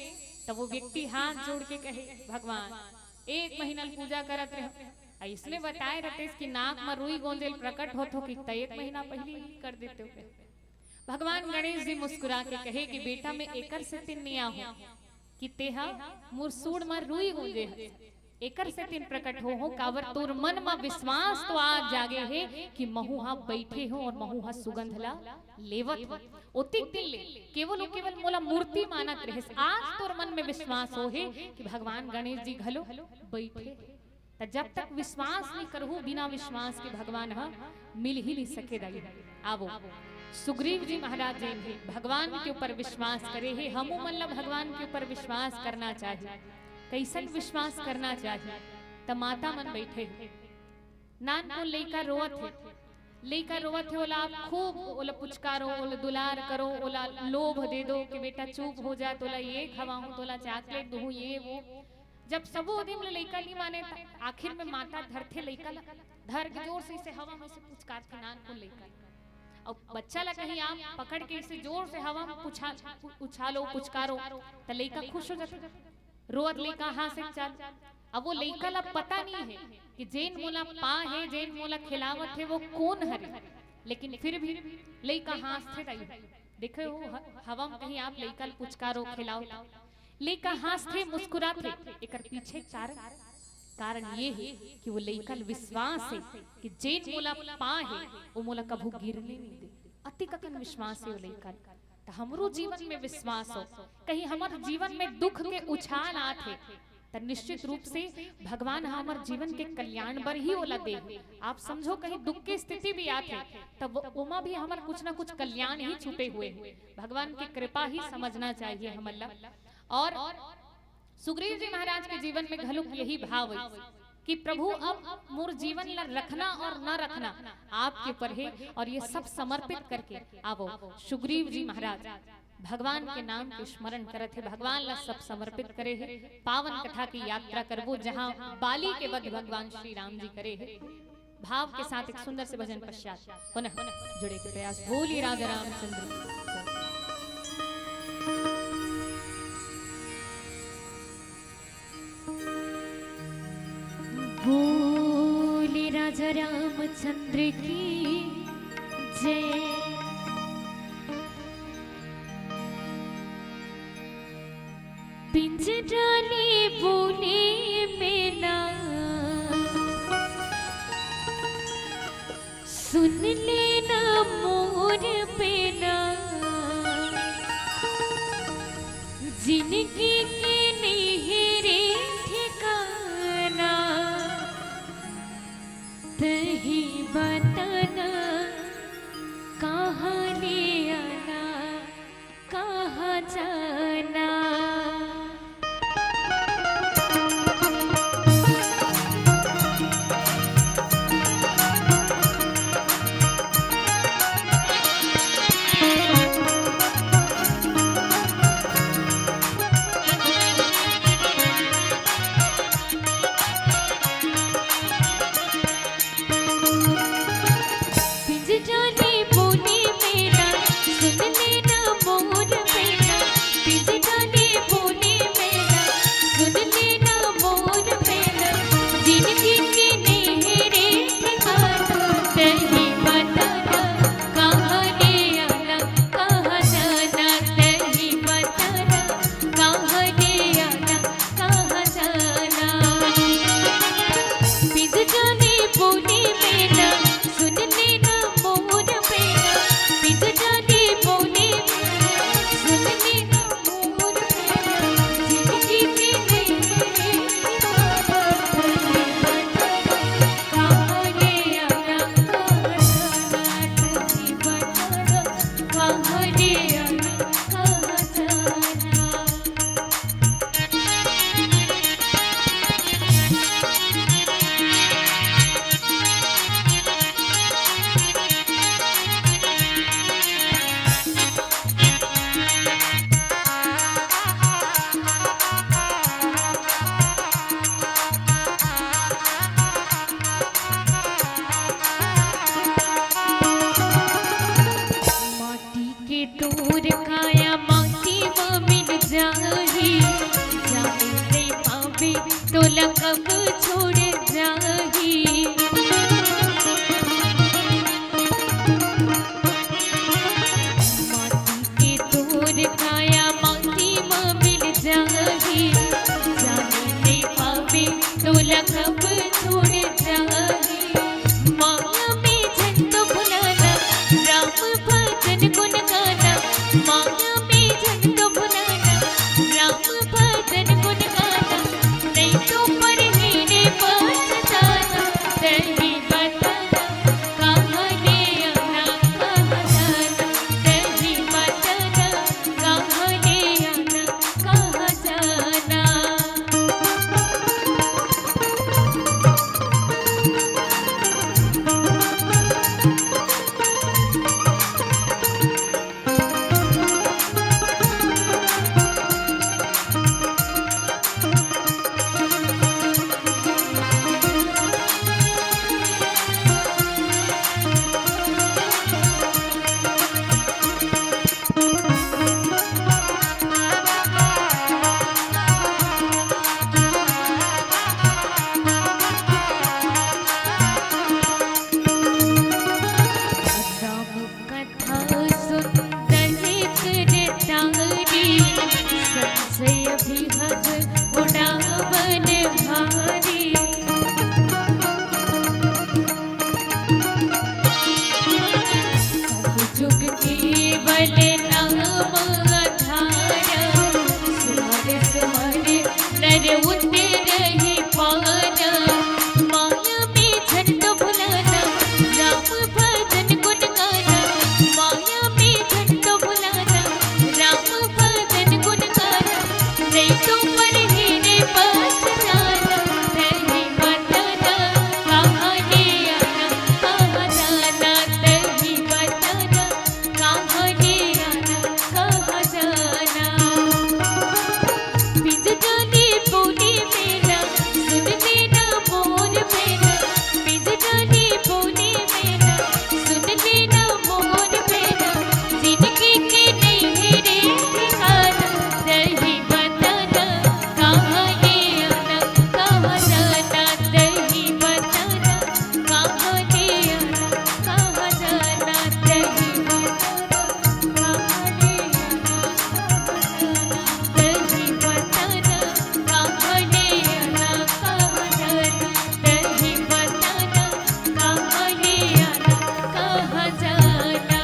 तब वो व्यक्ति हाथ जोड़ के कहे, "भगवान, एक महीना ले पूजा करत रहे, अइसने बताए रहते कि नाक म रुई गोंजे ले प्रकट होत हो कि त एक महीना पहले ही कर देते हो।" भगवान गणेश जी मुस्कुरा के कहे कि बेटा, मैं एकर सेतिन नइ आहों कि तेहा मोर सूंड़ म रुई गूंजे हस, एकर सेतिन प्रकट होहों, काबर तोर मन म विश्वास तो आज जागे हे कि महूं ह बइठे हों अउ महूं ह सुगंध ला लेवत हों। ओतिक दिन ले केवल अउ केवल मोला मूर्ति मानत रहेस, आज तोर मन में विश्वास होहे कि भगवान गणेश जी घलो बइठे। त जब तक विश्वास नइ करहू, बिना विश्वास के भगवान ह मिल ही नइ सके दाई। आवो, सुग्रीव जी महाराज जी भी भगवान के ऊपर विश्वास करे हे, हमू मन ला भगवान के ऊपर विश्वास करना चाही। कइसन विश्वास करना चाही? त माता मन बइठे हे, नानकुन लइका रोवत हे, लइका रोवत हे, ओला आप खूब ओला पुचकारो, ओला दुलार करो, ओला लोभ दे दो कि बेटा चुप हो जा, तोला ये खवाहूं, तोला चॉकलेट दूहूं, ये वो। जब सबो दिन ले लइका नइ माने, त आखिर में माता धरथे लइका ला, धर के जोर से इसे हवा में से पुचकारथे नानकुन लइका ला। अउ बच्चा ला कहीं आप पकड़ के इसे जोर से हवा में पुछा-, उछालो, पुचकारो, त लइका खुश हो जाथे। रोवत लइका हाँसे चालू। अब वो लइका ला पता नइ हे कि जेन मोला पा हे, जेन मोला खिलावत हे, वो कोन हरे, लेकिन फिर भी लइका हाँसथे दाई। देखे हो, ह-, हवा में कहीं आप लइका ल पुचकारो, खिलाओ, लइका हाँसथे, मुस्कुराथे। एकर पीछे कारण, कारण ये हे कि वो लइका ल विश्वास हे कि जेन मोला पा हे, वो मोला कभू गिरने नइ दे। अतिक अकन विश्वास हे वो लइका ल। त हमरो जीवन में विश्वास हो, कहीं हमर जीवन में दुख के उछाल आत हे, त निश्चित रूप से भगवान ह हमर जीवन के कल्याण बर ही ओला दे हे। आप समझो, कहीं दुख के स्थिति भी आत हे, त वो, ओमा भी हमर कुछ ना कुछ कल्याण ही छुपे हुए हे। भगवान की कृपा ही समझना चाहिए हमन ला। और सुग्रीव जी महाराज के जीवन में घलो यही भाव हे कि प्रभु, अब मोर जीवन ला रखना और न रखना आपके ऊपर हे, और ये सब समर्पित करके आवो। सुग्रीव जी महाराज भगवान के नाम के स्मरण करत हे, भगवान ला सब समर्पित करे हे। पावन कथा की यात्रा करबो, जहाँ बाली के वध भगवान श्री राम जी करे हे। भाव के साथ एक सुंदर से भजन पश्चात पुनः जुड़े के प्रयास। बोलिए राजा रामचंद्र की जय। बोले राजा रामचंद्र की जय। पिंजरा ले बोले मैना, सुन लेना मोर पैना, जिनगी के नइ हे रे ठिकाना। तहीं बताना, कहाँ ले आना, कहाँ जाना। पिंजरा ले बोले मैना, सुन लेना मोर पैना। पिंजरा ले बोले मैना, सुन लेना मोर पैना। जिनगी के नइ हे रे ठिकाना, तहीं बताना, कहाँ ले आना, कहाँ जाना। तहीं बताना, कहाँ ले आना, कहाँ जाना। पिंजरा ले बोले मैना, सुन लेना मोर पैना। पिंजरा ले बोले मैना, सुन लेना मोर पैना। जिनगी के नइ हे रे ठिकाना, तही बता ना, कहाँ ले आना, कहाँ जाना। तही बता ना, कहाँ ले आना, कहाँ जाना। राम कथा सुन दलित रे तारी, संशय विहग उड़ावन भारी। सब जुग केवल नाम आधार, सुमर सुमर नर उतरहि पार। माया में झन तो भुलाना, राम भजन गुण गाना। माया में झन तो भुलाना, राम भजन गुण गाना। नहीं तो पर ही रे पछताना, तही बता ना, कहाँ ले आना, कहाँ जाना। तही बता ना, कहाँ ले आना, कहाँ जाना। पिंजरा ले बोले मैना, सुन लेना मोर मैना। पिंजरा ले बोले मैना, सुन लेना मोर मैना। जिनगी के नहीं है रे ठिकाना, तही बता ना, कहाँ ले आना, कहाँ जाना। तही बता ना, कहाँ ले आना, कहाँ जाना। तही बता ना, कहाँ ले आना, कहाँ जाना। तही बता ना, कहाँ ले आना, कहाँ जाना। तही बता ना, कहाँ ले आना, कहाँ जाना।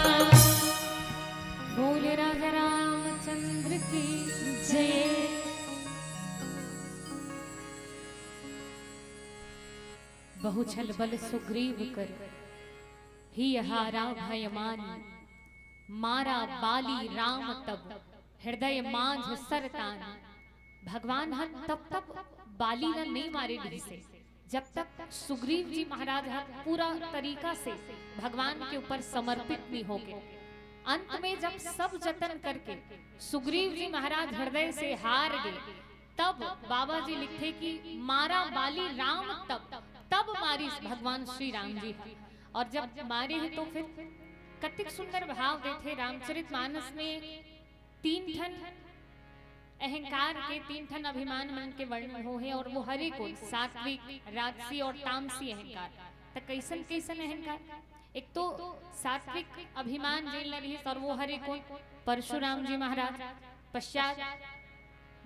बोल राजा रामचंद्र की जय। बहुछल बल सुग्रीव कर, हिय हारा भय मान। मारा बाली राम तब, हृदय माझ सर तान। भगवान ह तब तक बाली ला नइ मारे रिहिसे, जब तक सुग्रीव जी महाराज ह पूरा तरीका से भगवान के ऊपर समर्पित नइ होगे। अंत में जब सब जतन करके सुग्रीव जी महाराज हृदय से हार गे, तब बाबा जी लिखथे कि मारा बाली राम तब, तब मारिस भगवान श्री राम जी ह। और जब मारे हे तो फिर कतिक सुंदर भाव देथे रामचरित मानस में। तीन ठन अहंकार के, तीन ठन अभिमान मन के वर्णन हो हे, और वो हरे कोन, सात्विक, राजसी और तामसी अहंकार। त कइसन कइसन अहंकार? एक तो सात्विक अभिमान जेन ल रिहिस, और वो हरे कोन, परशुराम जी महाराज। पश्चात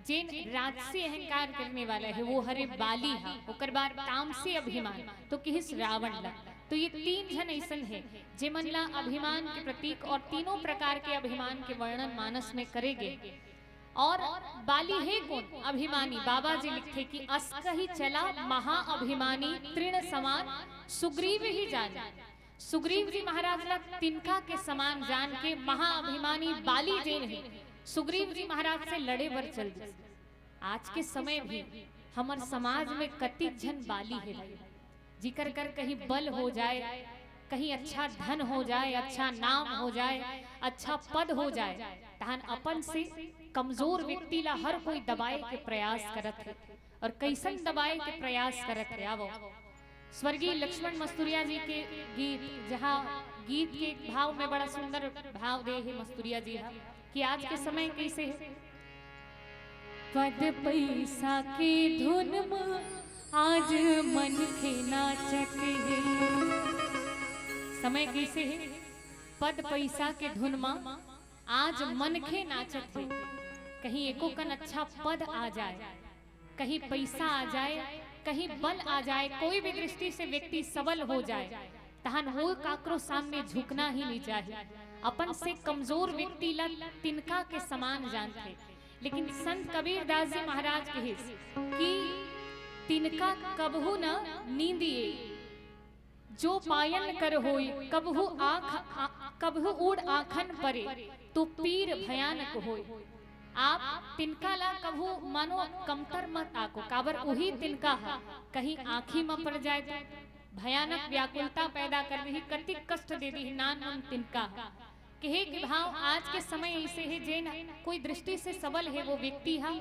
जेन राजसी अहंकार करने वाला हे, वो हरे बाली हा। ओकर बाद तामसी अभिमान, तो किहिस रावण ला। तो ये तीन झन अइसन हे, जेमन ला अभिमान के प्रतीक और तीनों प्रकार के अभिमान के वर्णन मानस में करे गे। और बाली हे कोन? अभिमानी। बाबा जी लिखथे कि अस कहि चला महाअभिमानी, तृण समान सुग्रीव ही जानी। सुग्रीव जी महाराज ला तिनका के समान जान के महाअभिमानी बाली जेन हे, सुग्रीव जी महाराज से लड़े बर चल दिस। आज के समय भी हमर समाज में कतिक झन बाली हे भाई, जिकर कर कहीं बल हो जाए, कहीं अच्छा धन हो जाए, अच्छा नाम हो जाए, अच्छा पद हो जाए, तहन अपन से कमजोर व्यक्ति ला हर कोई दबाए के प्रयास करत हे। और कइसन दबाए के प्रयास करत हे, आवो। स्वर्गीय लक्ष्मण मस्तुरिया जी के गीत, जहाँ गीत के भाव में बड़ा सुंदर भाव दे हे मस्तुरिया जी हा, कि आज के समय कइसे हे। पद पइसा के धुन म आज मनखे नाचत हे। समय कइसे हे? पद पइसा के धुन म आज मनखे नाचत हे। कहीं एको कन अच्छा पद आ जाए, कहीं पइसा आ जाए, कहीं बल आ जाए, कोई भी दृष्टि से व्यक्ति सबल हो जाए, तहन वो काकरो सामने झुकना ही नइ चाही। अपन से कमजोर व्यक्ति ला तिनका के समान जानथे। लेकिन संत कबीर दास जी महाराज कहिस कि तिनका कबहू न नींदिए, जो पायन कर होई, कबहू आँख, आ, कबहू ऊड़ आँखन परे, तो पीर भयानक होई। आप तिनका ला कभू मानो कमतर मत आको, काबर उही तिनका ह कहीं आँखी म पड़ जाए तो भयानक व्याकुलता पैदा कर देही, कतिक कष्ट दे देही नानमुन तिनका ह। कहे के भाव आज के समय ऐसे हे, जेन कोई दृष्टि से सबल हे वो व्यक्ति ह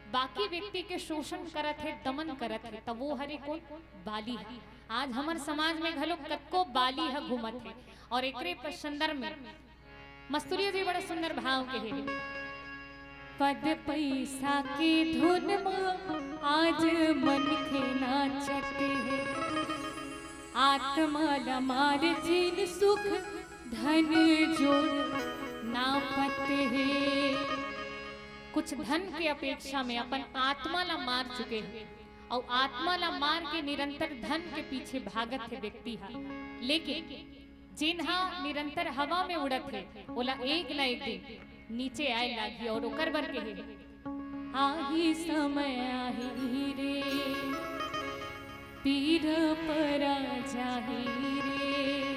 बाकी व्यक्ति के शोषण करत हे, दमन करत हे, त वो हरे कोन? बाली ह। आज हमर समाज में घलो कतको बाली ह घूमत हे। और एकरे प-, संदर्भ में मस्तुरिया जी बड़ा सुंदर भाव कहे हे, पद पैसा के धुन म आज मनखे नाचत हे, आत्मा ल मार जिन सुख धन जोड़ नापत हे। कुछ धन के अपेक्षा में अपन आत्मा ला मार चुके हे, अउ आत्मा ला मार के निरंतर धन के पीछे भागत हे व्यक्ति ह। लेकिन जेन ह निरंतर हवा में उड़त हे, ओला एक न एक दिन नीचे आए लागही। और ओकर बर कहे हे, आही समय आही रे, पीरा परा जाही रे,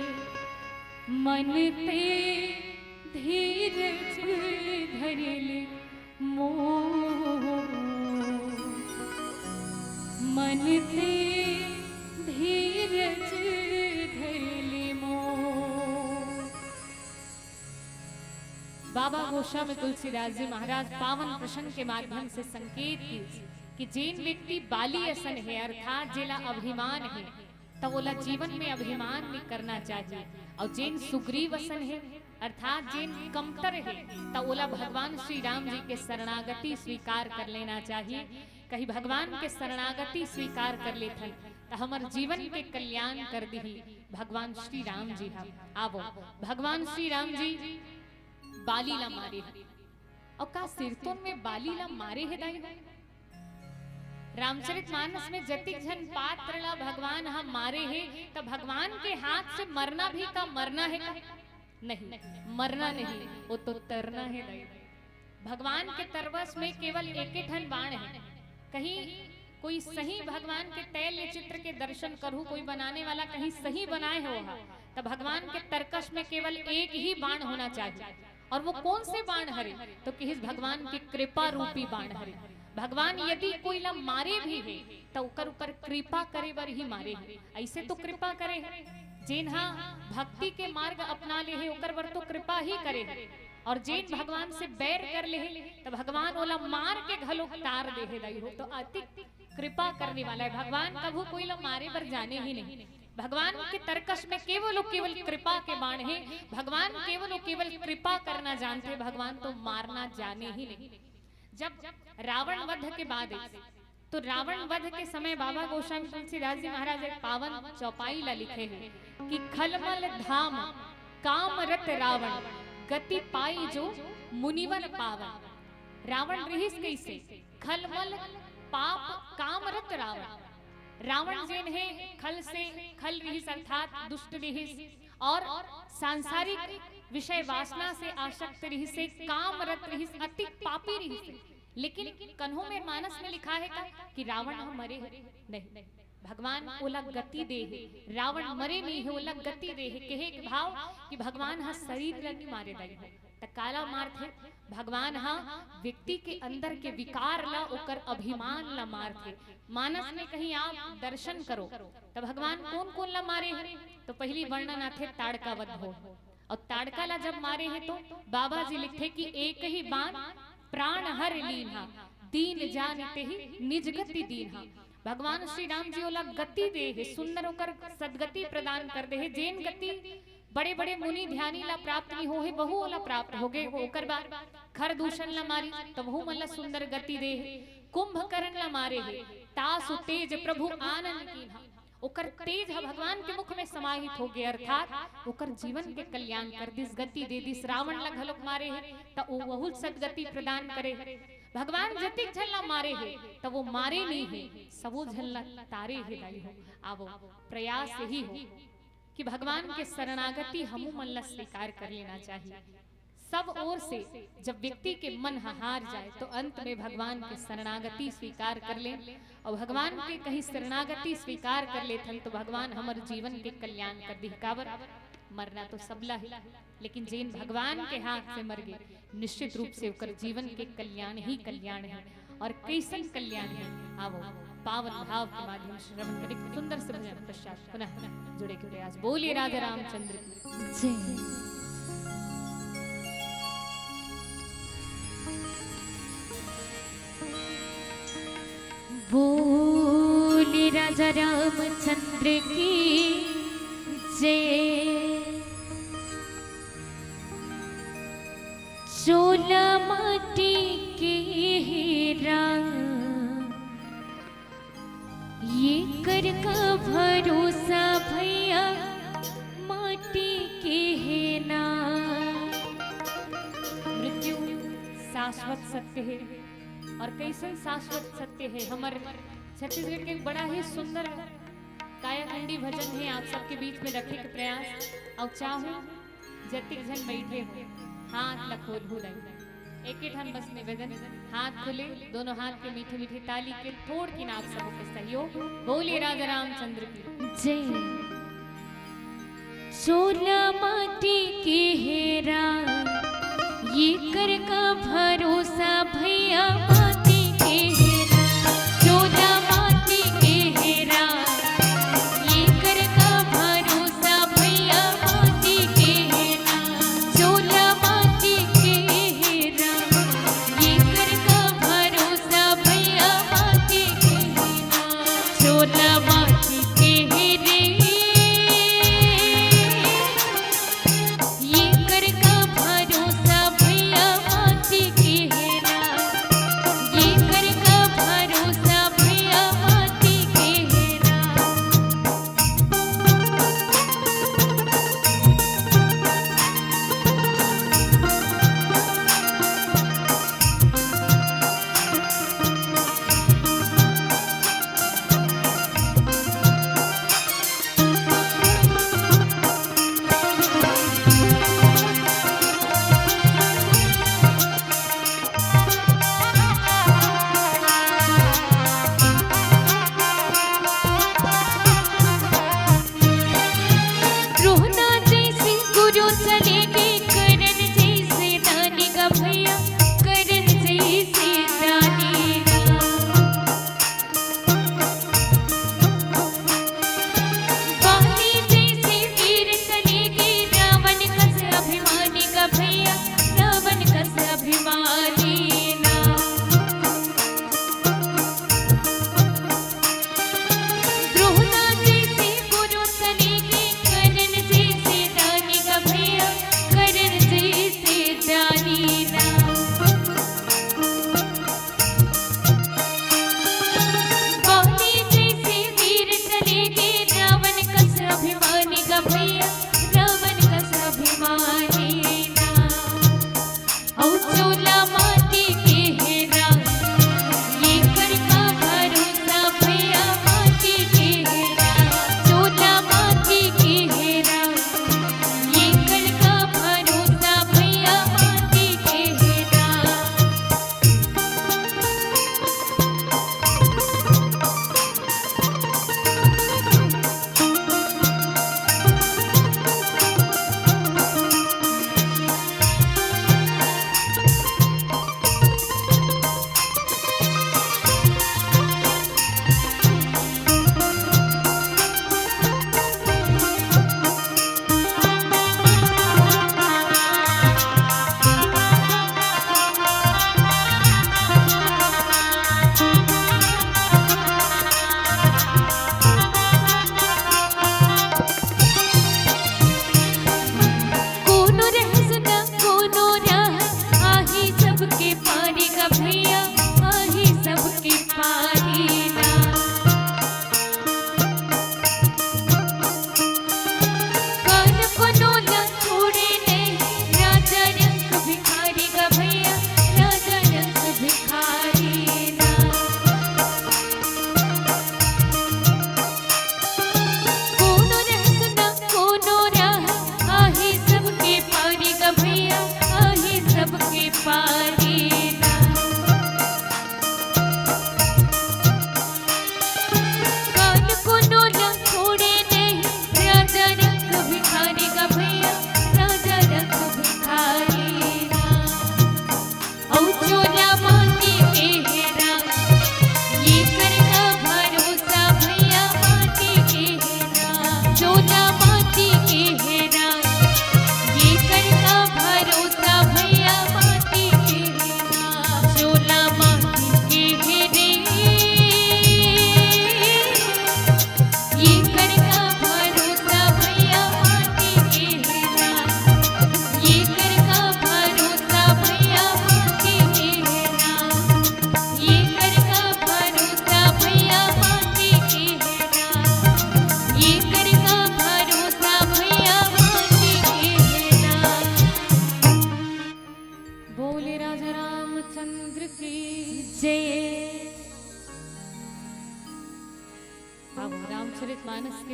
मन ते धीरज धर ले मोर, मन ते धीरज धर ले मोर। बाबा गोस्वामी तुलसीदास जी महाराज पावन प्रसंग के माध्यम से संकेत कीस कि जेन व्यक्ति बाली असन हे, अर्थात जेला अभिमान हे, त ओला जीवन में अभिमान नहीं करना चाहिए। और जेन सुग्रीव असन हे, अर्थात जेन कमतर हे, त ओला भगवान श्री राम जी के शरणागति स्वीकार कर लेना चाहिए। कहीं भगवान के शरणागति स्वीकार कर लेथन, त हमर जीवन के कल्याण कर दिही भगवान श्री राम जी ह। आवो, भगवान श्री राम जी बाली ला मारे हे। अउ का सिरतोन में बाली ला मारे हे दाई? रामचरित मानस में जतिक झन पात्र ला भगवान ह मारे हे, त भगवान के हाथ से मरना भी का मरना हे का? नहीं, मरना नहीं, वो तो तरना हे दाई। भगवान के तरवस में केवल एके ठन बाण हे। कहीं कोई सही भगवान के तैल चित्र के दर्शन करहू, कोई बनाने वाला कहीं सही बनाए हो हा, त भगवान के तरकस में केवल एक ही बाण होना चाहिए। और वो कौन से बाण हरे? तो किहिस भगवान के कृपा रूपी बाण हरे। भगवान यदि कोई ला मारे भी हे, त ओकर ऊपर कृपा करे बर ही मारे हे। ऐसे तो कृपा करे हे, जेन हा भक्ति के मार्ग अपना ले हे, ओकर बर तो कृपा ही करे हे। और जेन भगवान से बैर कर ले हे, त भगवान ओला मार के घलो तार दे हे दाई हो। तो अति कृपा करने वाला हे भगवान, कभू कोई ला मारे बर जाने ही नहीं। भगवान के तरकस में केवल अउ केवल कृपा के बाण हे। भगवान केवल अउ केवल कृपा करना जानथे, भगवान तो मारना जाने ही नहीं। जब रावण वध के बाद, तो रावण वध के समय बाबा गोस्वामी तुलसीदास जी महाराज एक पावन चौपाई ला लिखे हे कि खलमल धाम काम रत रावण, गति पाई जो मुनिवर पावन। रावण रिहिस कइसे? खलमल पाप काम रत रावण। रावण जेन हे, खल से, खल रिहिस अर्थात दुष्ट रिहिस, और सांसारिक विषय वासना से आसक्त रिहिस हे, काम रत रिहिस, अति पापी रिहिस हे। लेकिन कन्हो में मानस में लिखा हे का कि रावण ह मरे हे? नहीं, भगवान ओला गति दे हे। रावण मरे नहीं हे, ओला गति दे हे। कहे के भाव कि भगवान ह शरीर ला नहीं मारे दाई हो, त काला मारथे? भगवान ह व्यक्ति के अंदर के विकार ला, ओकर अभिमान ला मारथे। मानस में कहीं आप दर्शन करो, त भगवान कोन कोन ला मारे हे? तो पहली वर्णन आथे ताड़का वध हो। और ताड़का ला जब मारे हे तो बाबा जी लिखथे कि एक ही बाण प्राण हर लीन्हा, दीन जान ते ही निज गति दीन्हा। भगवान श्री राम जी ओला गति दे हे, सुंदर ओकर सदगति प्रदान कर दे हे। जेन गति बड़े बड़े मुनि ध्यानी ला प्राप्त नहीं हो हे, वहू ओला प्राप्त हो गे। ओकर बाद खरदूषण ला मारी, त वहू मन ला सुंदर गति दे हे। कुंभकर्ण ला मारे हे, तासु तेज प्रभु आनंद कीन्हा। ओकर तेज ह भगवान के मुख में समाहित हो गे, अर्थात ओकर जीवन के कल्याण कर दिस, गति दे दिस। रावण ला घलोक मारे हे, त ओ वहू सदगति प्रदान करे हे। भगवान जतिक झन ला मारे हे, त वो मारे नहीं हे, सबो झन ला तारे हे दाई हो। आवो, प्रयास यही हो कि भगवान के शरणागति हमू मन ला स्वीकार कर लेना चाहिए। सब ओर से जब व्यक्ति के मन ह हार जाए, तो अंत में भगवान के शरणागति स्वीकार कर ले। अउ भगवान के कहीं शरणागति स्वीकार कर लेथन, तो भगवान हमर जीवन के कल्याण कर दिही। काबर, मरना तो सबला हे, लेकिन जेन भगवान के हाथ से मर गे, निश्चित रूप से ओकर जीवन के कल्याण ही कल्याण हे। अउ कइसन कल्याण हे, आवो, पावन भाव के माध्यम से श्रवण करिक। सुंदर से भजन पश्चात पुनः जुड़े के प्रयास। बोलिए राजा रामचंद्र की जय। बोले राजा रामचंद्र की जय। चोला माटी के हीरा, ये कर का भरोसा भैया, माटी के हे ना। मृत्यु शाश्वत सत्य हे। अउ कइसन शाश्वत सत्य हे? हमर छत्तीसगढ़ के एक बड़ा ही सुंदर कायाखंडी भजन हे, आप सबके बीच में रखे के प्रयास। अउ चाहूं जतिक झन बइठे हो, हाथ ला खोलहू दाई। एके ठन बस निवेदन, हाथ खोले, दोनों हाथ के मीठे मीठे ताली के ठोड़ के नाप सबो के सहयोग। बोलिए राजा रामचंद्र की जय। चोला माटी के हीरा, ये कर का भरोसा भैया, माटी के हीरा। चोला माटी के हीरा, ये कर का भरोसा भैया, माटी के हीरा। चोला माटी के हीरा, ये कर का भरोसा भैया, माटी के हीरा। चोला माटी के हीरे, ये कर का भरोसा भैया, माटी के हीरा।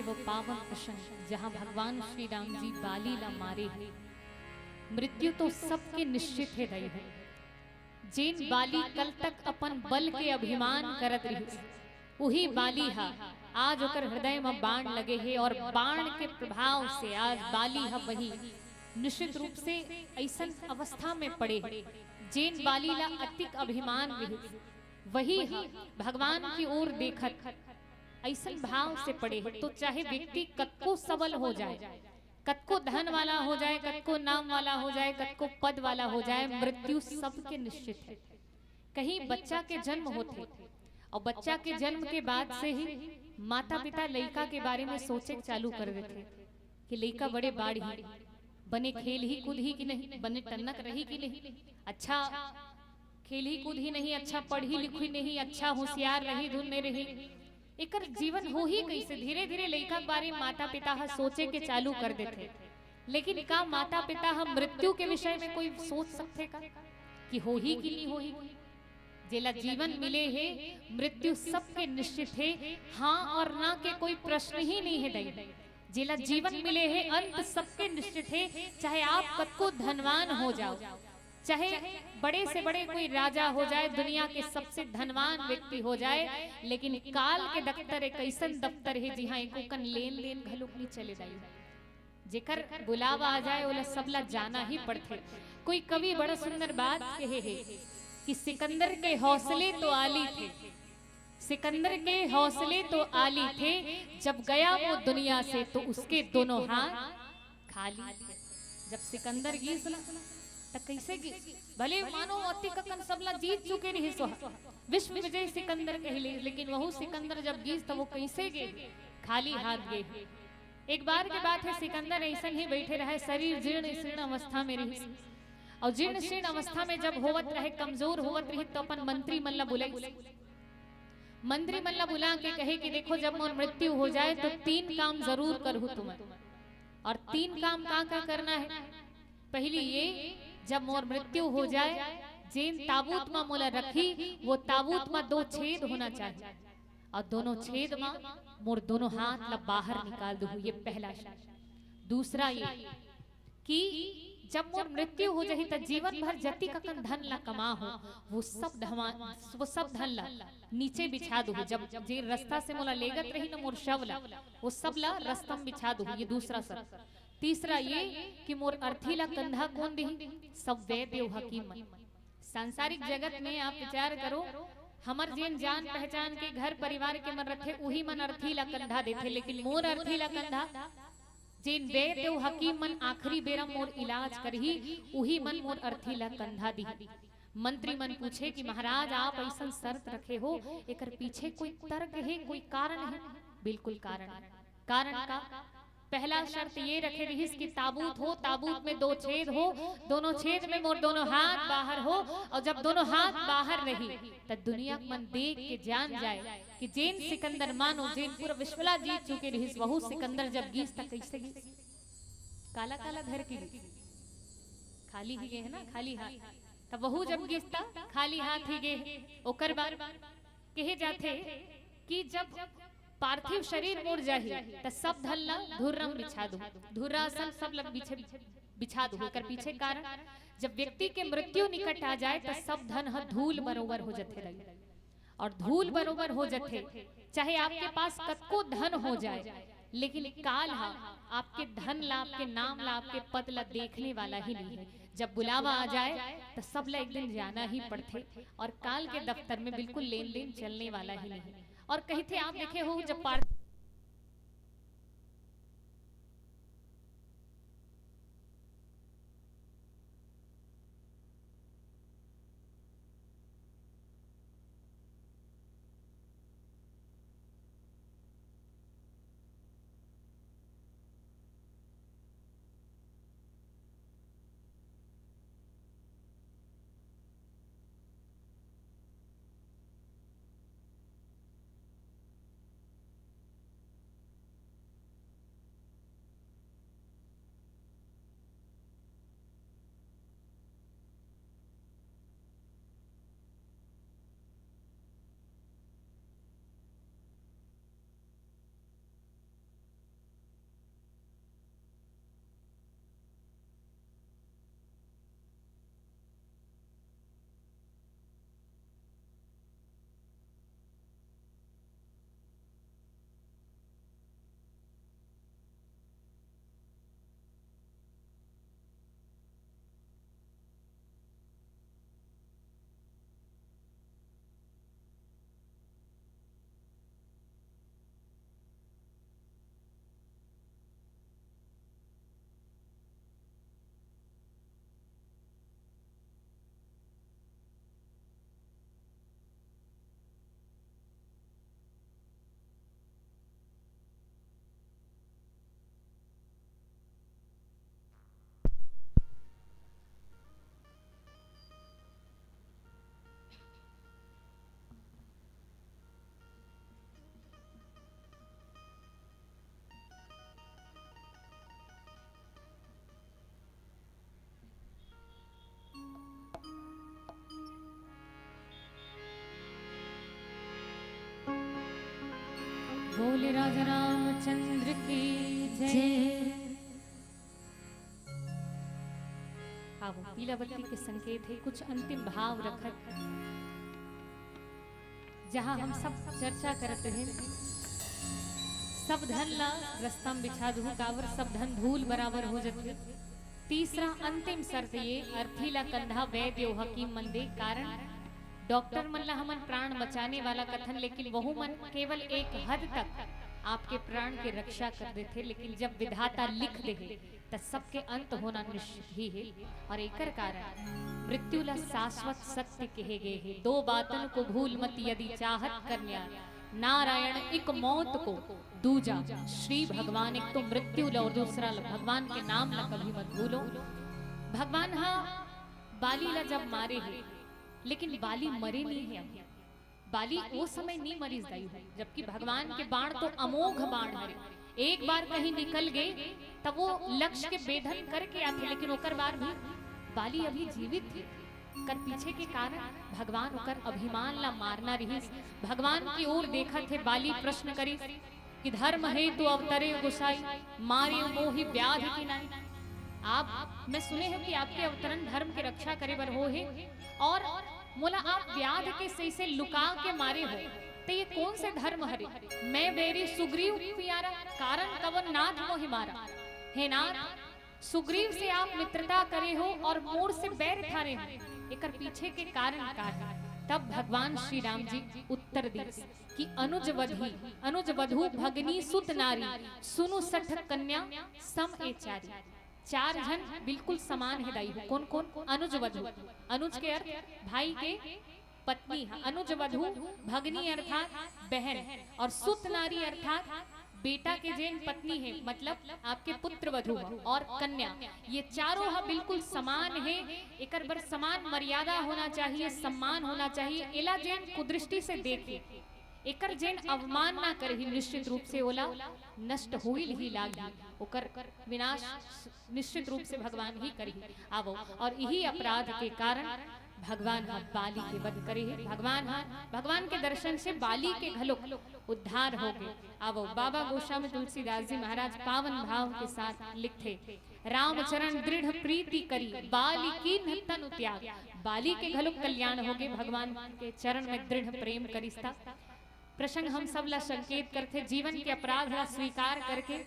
वो पावन प्रसंग, जहाँ भगवान श्री राम जी बाली ला मारे हे। मृत्यु तो सबके निश्चित हे दई हे। जेन बाली कल तक अपन बल के अभिमान करत रहिस, उही बाली ह आज ओकर हृदय म बाण लगे हे और बाण के प्रभाव से आज बाली ह वही निश्चित रूप से अइसन अवस्था में पड़े हे। जेन बाली ला अतिक अभिमान रहिस, वही ह भगवान की ओर देखत अइसन भाव से पड़े हे। तो चाहे व्यक्ति कतको सबल हो जाए, कतको धन वाला हो जाए, कतको नाम वाला हो जाए, कतको पद वाला हो जाए, मृत्यु सबके निश्चित हे। कहीं बच्चा के जन्म होथे और बच्चा के जन्म के बाद से ही माता पिता लइका के बारे में सोचे चालू कर देथे कि लइका बड़े बाढ़ही, बने खेलही कूदही कि नहीं, बने टन्नक रही कि नहीं, अच्छा खेलही कूदही नहीं, अच्छा पढ़ही लिखही नहीं, अच्छा होशियार रही धुन में रही, एकर जीवन होही कइसे? धीरे धीरे लइका के बारे में माता पिता ह सोचे के चालू कर देथे। लेकिन का माता पिता ह मृत्यु के विषय में कोई सोच सकथे का कि होही कि नहीं होही? जेला जीवन मिले हे, मृत्यु सबके निश्चित हे। हाँ और ना के कोई प्रश्न ही नहीं हे दई। जेला जीवन मिले हे, अंत सबके निश्चित हे। चाहे आप कतको धनवान हो जाओ, चाहे बड़े से बड़े कोई राजा हो जाए, दुनिया के सबसे धनवान व्यक्ति हो जाए, लेकिन काल के दफ्तर एक अइसन दफ्तर हे जिहाँ एको कन लेन देन घलोक नहीं चले दई। जेकर बुलावा आ जाए, ओला सबला जाना ही पड़थे। कोई कवि बड़ा सुंदर बात कहे हे कि सिकंदर के हौसले तो आली थे, सिकंदर के हौसले तो आली थे, जब गया वो दुनिया से तो उसके दोनों हाथ खाली थे। जब सिकंदर गीस ना, त कइसे गीस? भले मानो अतिक अकन सबला जीत चुके रहिस, विश्व विजय सिकंदर कहिले, लेकिन वहू सिकंदर जब गीस त वो कइसे गे? खाली हाथ गे। एक बार के बात हे, सिकंदर अइसन ही बइठे रहे, शरीर जीर्ण शीर्ण अवस्था में रहिस। और जीर्ण शीर्ण अवस्था में जब होवत रहे, कमजोर होवत रहिस, तो अपन मंत्री मन ला बुलाइस। मंत्री मन ला बुला के कहे कि देखो, जब मोर मृत्यु हो जाए तो तीन काम जरूर करहू तुमन। और तीन काम का का करना हे? पहली ये, जब मोर मृत्यु हो जाए, जेन ताबूत म मोला रखही, वो ताबूत म दो छेद होना चाहिए और दोनों छेद म मोर दोनों हाथ ला बाहर निकाल दूहू। ये पहला शर्त। दूसरा ये कि जब मोर मृत्यु हो जाही, त जीवन भर जतिक अकन धन ला कमा हो, वो सब धनवा-, वो सब धन ला नीचे बिछा दूहू। जब जे रस्ता से मोला लेगत रही ना मोर शव ला, वो सब ला रस्ता में बिछा दूहू। ये दूसरा शर्त। तीसरा ये कि मोर अर्थी ला कंधा कोन दिही? सब वैद्य अउ हकीम मन। सांसारिक जगत में आप विचार करो, हमर जेन जान पहचान के घर परिवार के मन रथे, उही मन अर्थी ला कंधा देथे, लेकिन मोर अर्थी ला कंधा, जेन वैद्य अउ हकीम मन आखिरी बेरा मोर इलाज करही, उही मन मोर अर्थी ला कंधा दिही। मंत्री मन पूछे कि महाराज, आप अइसन शर्त रखे हो, एकर पीछे कोई तर्क हे, कोई कारण हे? बिल्कुल कारण हे। कारण का? पहला शर्त ये रखे रहिस कि ताबूत हो, ताबूत में दो छेद हो, दोनों छेद में मोर दोनों हाथ बाहर हो, और जब दोनों हाथ बाहर रही, त दुनिया के मन देख के जान जाए कि जेन सिकंदर, मानो जेन पूरा विश्वला जीत चुके रहिस, वहू सिकंदर जब गीस त कइसे गीस? काला काला धर के गीस, खाली ही गे हे ना, खाली हाथ। तब वहू जब गीस त खाली हाथ ही गे हे। ओकर बाद कहे जाथे कि जब पार्थिव शरीर मोर जाही, त सब धन ला धुर्रा म बिछा दूहू, धुर्रा असन सब ला बिछे, बिछा दूहू। एकर पीछे कारण, जब व्यक्ति के मृत्यु निकट आ जाए, त सब धन ह धूल बरोबर हो जथे रही, और धूल बरोबर हो जथे। चाहे आपके पास कतको धन हो जाए, लेकिन काल ह आपके धन ला, आपके नाम ला, आपके पद ला देखने वाला ही नहीं है। जब बुलावा आ जाए, त सब ला एक दिन जाना ही पड़थे, और काल के दफ्तर में बिल्कुल लेन देन चलने वाला ही नहीं। और कहीं थे आप देखे हो, जब पार्थ बोले राजा रामचंद्र की जय। आवो, पीला बत्ती के संकेत हे, कुछ अंतिम भाव रखत, जहाँ हम सब चर्चा करत रहेन, सब धन ला रस्ता म बिछा दूहू, काबर सब धन धूल बराबर हो जथे। तीसरा अंतिम शर्त ये, अर्थी ला कंधा वैद्य अउ हकीम मन दे, कारण डॉक्टर मन ला हमन प्राण बचाने वाला कथन, लेकिन वहू मन केवल एक हद तक आपके प्राण के रक्षा कर देथे, लेकिन जब विधाता लिख दे हे, त सबके अंत होना निश्चित ही हे। अउ एकर कारण मृत्यु ला शाश्वत सत्य कहे गए हे। दो बातन को भूल मत यदि चाहत कन्या, नारायण एक मौत को, दूजा श्री भगवान। एक तो मृत्यु ला अउ दूसरा ला भगवान के नाम ला कभी मत भूलो। भगवान हा बाली ला जब मारे हे, लेकिन बाली मरे नहीं हे। अभी बाली ओ समय नहीं मरिस दाई हो, जबकि भगवान के बाण तो अमोघ बाण हरे। एक बार कहीं निकल गए, तब वो लक्ष्य के भेदन करके आथे, लेकिन ओकर बाद भी बाली अभी जीवित हे। कर पीछे के कारण भगवान ओकर अभिमान ला मारना रिहिस। भगवान की ओर देखत हे बाली प्रश्न करिस कि धर्म हेतु अवतरे गोसाई, मारे मोहि व्याधि की नाई। आप, मैं सुने हूँ कि आपके अवतरण धर्म के रक्षा करे बर हो हे, अउ मोला आप व्याध के सही से लुका के मारे हो, त ये कौन से धर्म हरे? मैं बैरी सुग्रीव प्यारा, कारण कवन नाथ मोहि मारा। हे नाथ, सुग्रीव से आप मित्रता करे हो अउ मोर से बैर ठाने हो, एकर पीछे के कारण का हे? तब भगवान श्री राम जी उत्तर दिस कि अनुज वधी, अनुज वधु भगनी सुत नारी, सुनु सठ कन्या सम ए चारी। चार झन बिल्कुल समान हे दाई हो। कौन कौन? अनुज वधु, अनुज के अर्थ भाई के पत्नी ह, अनुज वधु भगनी अर्थात बहन, अउ सुत नारी अर्थात बेटा के जेन पत्नी हे, मतलब आपके पुत्र वधु ह, अउ कन्या, ये चारों ह बिल्कुल समान हे। एकर बर समान मर्यादा होना चाहिए, सम्मान होना चाहिए। एला जेन कुदृष्टि से देखे, एकर जेन अवमानना करही, निश्चित रूप से ओला नष्ट होइल ही लागही, ओकर विनाश निश्चित रूप से भगवान ही करही। आवो, अउ इही अपराध के कारण भगवान ह बाली के वध करे हे। भगवान ह, भगवान के दर्शन से बाली के घलोक उद्धार हो गे। आवो, बाबा गोस्वामी तुलसीदास जी महाराज पावन भाव के साथ लिखथे, राम चरण दृढ़ प्रीति करी, बाली कीन्ह तनु त्याग। बाली के घलोक कल्याण हो गे, भगवान के चरण में दृढ़ प्रेम करिस ता। प्रसंग हम सब ला संकेत करथे, जीवन के अपराध ला स्वीकार करके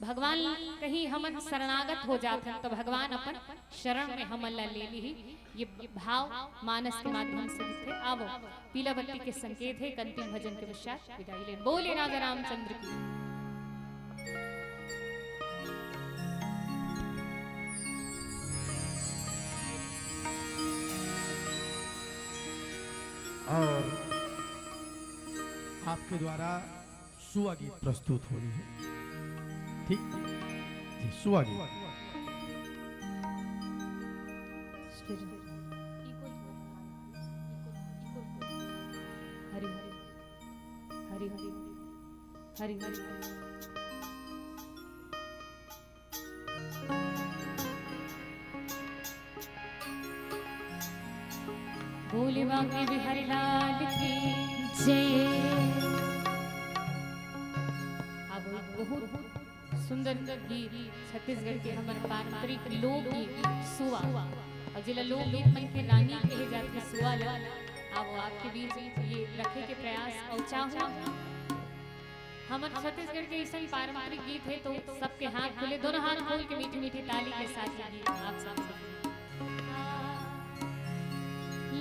भगवान कहीं हमन शरणागत हो जाथन, तो भगवान अपन शरण में हमन ला ले लिही। ये भाव मानस के माध्यम से दिखथे। आवो, पीला बत्ती के संकेत हे, एक अंतिम भजन के पश्चात विदाई लेन। बोले राजा रामचंद्र की। अउ आपके द्वारा सुआ गीत प्रस्तुत होही। ठीक जी, सुआ गीत। हरि हरि हरि हरि हरि हरि। बोले बांके बिहारी लाल की जय। अब बहुत सुंदर गीत, छत्तीसगढ़ के हमर पारंपरिक लोकगीत सुआ, अउ जेला लोकगीत मन के रानी कहे जाथे सुआ ला। अब आपके बीच ये रखे के प्रयास अउ चाहूँ हमर छत्तीसगढ़ के अइसन पारंपरिक गीत हे, तो सबके हाथ खुले, दोनों हाथ खोल के मीठी मीठी ताली के साथ ये गीत आप सब।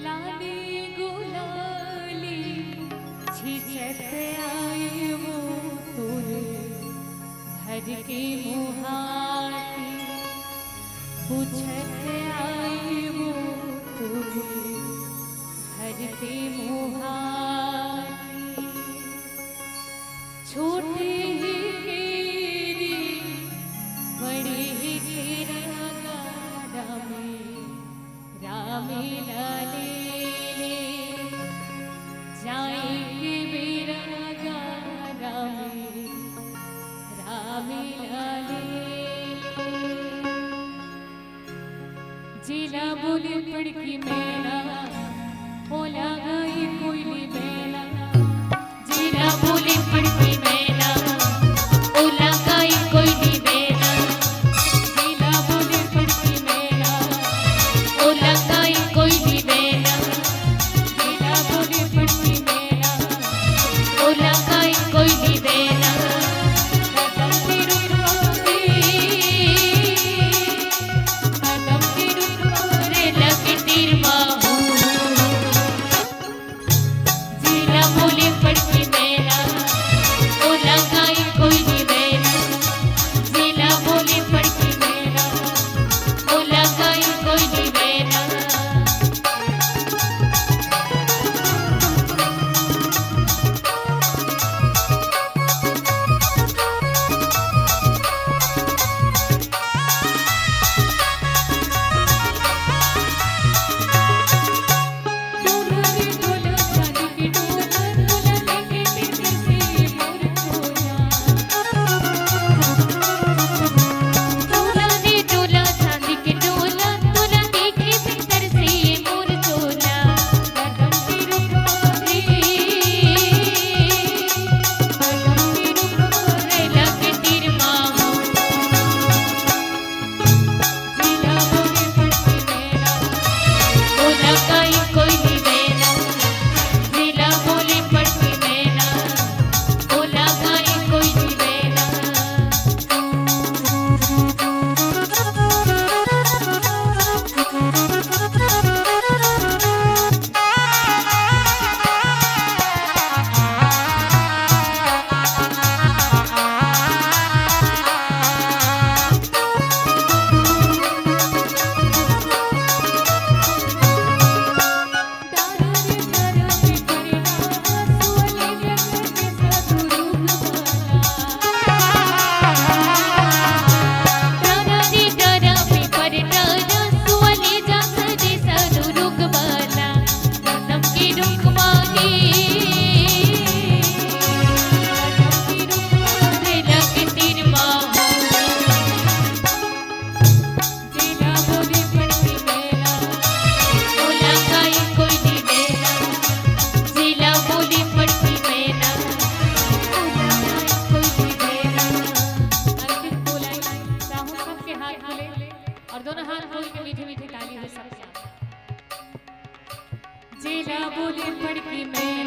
लाली गुलाली छिचत आई वो तोर घर के मुहारी, पूछत आई वो तोर घर के मुहारी। छोटे ही केरी, बड़े ही केरा गाड़ा में रामे लाले ले। जाए के बेरा गाड़ा में रामे लाले ले। जिला बोले पड़की मैना, ओला गाई कोयली मैना। जिला बोले पड़की मैना, बोले पड़ के मैं